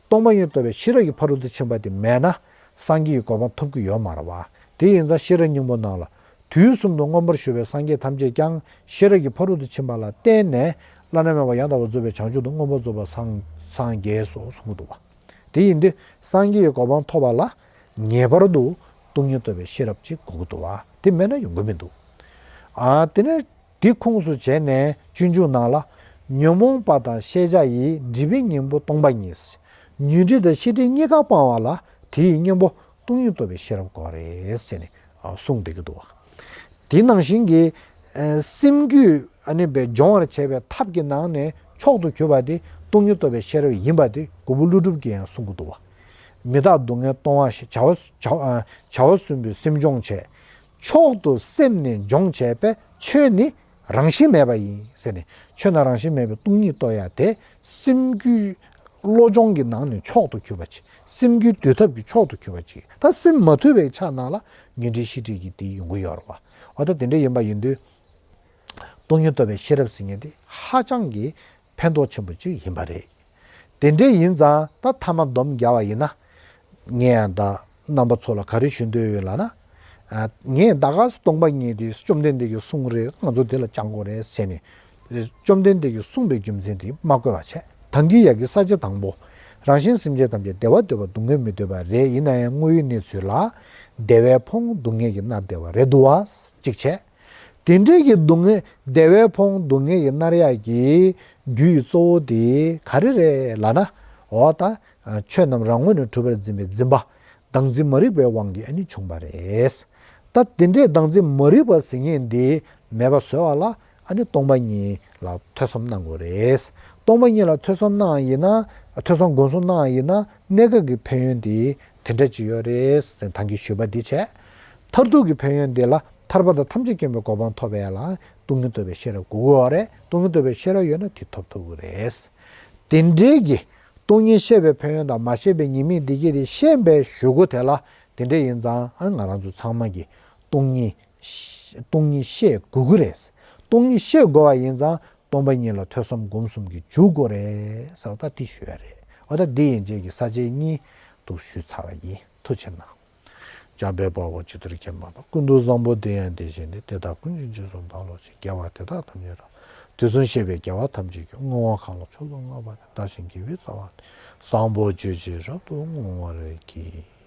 སྟོང་པ་ཉིད་རྟོགས་པའི་ཤེས་རབ་ཀྱི་ཕ་རོལ་ཏུ་ཕྱིན་པ་དེ་མེད་ན། སངས་རྒྱས་ཀྱི་གོ་འཕང་ཐོབ་ཀྱི་ཡོད་མ་རེད་བ། དེ་ཡིན་ཙང་ཤེས་རབ་སྙིང་པོ་ནང་ལ། དུས་གསུམ་དུ་མངོན་པར་བཞུགས་པའི་སངས་རྒྱས་ཐམས་ཅད་ཀྱང་ཤེས་རབ་ཀྱི་ཕ་རོལ་ཏུ་ཕྱིན་པ་ལ་བརྟེན་ནས་བླ་ན་མེད་པ་ཡང་དག་པར་རྫོགས་པའི་བྱང་ཆུབ་ཏུ་མངོན་པར་རྫོགས་པར་སངས་སངས་རྒྱས་སོ་གསུང་གི་འདུག་བ། དེ་ཡིན་དུས་སངས་རྒྱས་ཀྱི་གོ་འཕང་ཐོབ་པ་ལ་ངེས་པར་དུ་སྟོང་ཉིད་རྟོགས་པའི་ཤེས་རབ་ཅིག་དགོས་ཀྱི་འདུག་བ། དེ་མེད་ན་ཡོང་གི་མི་འདུག་ཨ། དེ་ནས་དེ་ཁུངས་སུ་བྱས་ནས་སྤྱོད་འཇུག་ནང་ལ། ཉོན་མོངས་པ་དང་ཤེས་བྱ་ཡི། སྒྲིབ་པའི་གཉེན་པོ་སྟོང་པ་ཉིད། ཉོན་སྒྲིབ་དང་ཤེས་སྒྲིབ་གཉིས་ཀ་སྤང་བ་ལ་དེ་ཡི་གཉེན་པོ་སྟོང་ཉིད་རྟོགས་པའི་ཤེས་རབ་དགོས་རེད་ཟེར་ནས་གསུངས་བསྡད་ཀྱི་འདུག་བ། དེ་ནང་བཞིན་གྱི་སེམས་རྒྱུད་ཨ་ནི་བས་སྦྱོང་བར་བྱེད་པའི་ཐབས་ཀྱི་ནང་ནས་མཆོག་ཏུ་གྱུར་པ་དེ་སྟོང་ཉིད་རྟོགས་པའི་ཤེས་རབ་ཡིན་པ་དེ་མགོན་པོ་ཀླུ་སྒྲུབ་ཀྱིས་ཡང་གསུང་གི་འདུག་བ། མི་རྟག་སྡུག་བསྔལ་གཏོང་བ་ཞེས། བྱ་བ་བྱ་བ་བྱ་བ་གསུམ་པོས་སེམས་སྦྱོང་བྱེད། མཆོག་ཏུ་སེམས་ནི་སྦྱོང་བྱས་པས། ཆོས་ནི་རང་བཞིན་མེད་པ་ཡིན་ཟེར་ནས། ཆོས་ནི་རང་བཞིན་མེད་པའི་སྟོང་ཉིད་རྟོགས་ཡ་དེ་སེམས་རྒྱུད་བློ་སྦྱོང་གི་ནང་ནས་མཆོག་ཏུ་གྱུར་པ་ཅིག་སེམས་རྒྱུད་འདུལ་ཐབས་ཀྱི་མཆོག་ཏུ་གྱུར་པ་ཅིག་ད་སེམས་མ་དུལ་བའི་ཆ་ནང་ལ་ཉོན་སྒྲིབ་ཤེས་སྒྲིབ་ཀྱི་དེ་ཡོང་གི་ཡོད་རེད་བ། འོ་ད་དེ་འདྲ་ཡིན་པ་ཡིན་དུས། སྟོང་ཉིད་རྟོགས་པའི་ཤེས་རབ་ཟེར་མཁན་དེ་ཧ་ཅང་གི་ཕན་ཐོགས་ཆེན་པོ་ཅིག་ཡིན་པ་རེད། དེ་འདྲ་ཡིན་ཙང་ད་མཐའ་མ་སྡོམ་རྒྱག་པ་ཡིན་ན། ངས་ཡང་ད་རྣམ་པ་ཚོ་ལ་ག་རེ་ཞུ་འདོད་ཡོད་ལབ་ན། ངས་ད་ག་སྟོང་པ་ཉིད་དེ་བཅོམ་ལྡན་འདས་ཀྱིས་གསུངས་རེད། ང་ཚོ་དེ་ལ་སྦྱང་དགོས་རེད་ཟེར་ནས། བཅོམ་ལྡན་འདས་ཀྱིས་གསུངས་པའི་རྒྱུ་མཚན་དེ་མ་བཀོད་པ་བྱས། ད་གིན་ཡ་གི་ས་བཅད་དང་པོ། རང་གཞན་སེམས་ཅན་ཐམས་ཅད་བདེ་བ་འདོད་པ་སྡུག་བསྔལ་མི་འདོད་པ་རེད། ཡིན་ན་ཡང་དངོས་ཡོད་གནས་ཚུལ་ལ་བདེ་བས་ཕོངས་སྡུག་བསྔལ་གྱིས་མནར་བསྡད་པ་རེད་འདུག་བ། གཅིག་བྱས། དེ་འདྲའི་གི་སྡུག་བསྔལ་བདེ་བས་ཕོངས་སྡུག་བསྔལ་གྱིས་མནར་ཡག་གི་རྒྱུ་ཡི་གཙོ་བོ་དེ་ག་རེ་རེད་ལབ་ན། འོ་ད། ཆོས་རྣམས་རང་ངོས་ནས་གྲུབ་པར་འཛིན་པའི་འཛིན་པ། བདག་འཛིན་མ་རིག་པའི་དབང་གིས་ཨ་ནི་བྱུང་བ་རེད། ད་དེ་འདྲའི་བདག་འཛིན་མ་རིག་པ་ཟེར་མཁན་འདི་མེད་པ་བཟོ་བ་ལ་ཨ་ནི་སྟོང་པ་ཉིད་ལ་ཐོས་བསམ་གནང་དགོས་རེད། སྟོང་པ་ཉིད་ལ་ཐོས་བསམ་གནང་ཡིན་ན། ཐོས་བསམ་སྒོམ་གསུམ་གནང་ཡིན་ན་གནས་སྐབས་ཀྱི་ཕན་ཡོན་འདི་དེ་འདྲ་ཅིག་ཡོད་རེད་ཟེར། ད་གིན་ཞུས་པ་འདི་བྱས། མཐར་ཐུག་གི་ཕན་ཡོན་འདི་ལ་ཐར་པ་དང་ཐམས་ཅད་མཁྱེན་པའི་གོ་འཕང་ཐོབ་ཡ་ལ་སྟོང་ཉིད་རྟོགས་པའི་ཤེས་རབ་དགོས་ཀྱི་ཡོད་རེད། སྟོང་ཉིད་རྟོགས་པའི་ཤེས་རབ་ཡོད་ན་དེ་ཐོབ་ཐུབ་ཀྱི་རེད། དེ་འདྲའི་གི་སྟོང་ཉིད་ཤེས་པའི་ཕན་ཡོན་དང་མ་ཤེས་པའི་ཉེས་དམིགས་འདི་གྱད་དེ་ཤེས་པའི་གཞུག་གུ་དེ་ལ་དེ་འདྲ་ཡིན་ཙང་ཨ་ང་རང་ཚོ་ཚང་མ་གི་སྟོང་ཉིད་སྟོང་ཉིད་ཤེས་དགོས་ཀྱི་རེད། སྟོང་ཉིད་ཤེས་དགོས་པ་ཡིན་ཙང་སྟོང་པ་ཉིད་ལ་ཐོས་བསམ་སྒོམ་གསུམ་གྱིས་འཇུག་དགོས་རེད་ཟེར་བ་ད་དེ་ཞུ་ཡ་རེད། འོ་ད་འདི་ཡན་ཆད་ཀྱི་ས་བཅད་གཉིས་འདུག་ཞུས་ཚར་བ་ཡིན། ཐུགས་རྗེ་གནང་། འཇམ་དཔལ་དཔའ་བོས་ཇི་ལྟར་མཁྱེན་པ་དང་། ཀུན་ཏུ་བཟང་པོ་དེ་ཡང་དེ་བཞིན་ཏེ། དེ་དག་ཀུན་གྱི་རྗེས་སུ་བདག་སློབ་ཅིང་། དགེ་བ་དེ་དག་ཐམས་ཅད་རབ། དུས་གསུམ་གཤེགས་པའི་རྒྱལ་བ་ཐམས་ཅད་ཀྱིས། བསྔོ་བ་གང་ལ་མཆོག་ཏུ་བསྔགས་པ་དེས། བདག་གཞན་དགེ་བའི་རྩ་བ་ནི། བཟང་པོ་སྤྱོད་ཕྱིར་རབ་ཏུ་བསྔོ་བར་བགྱི།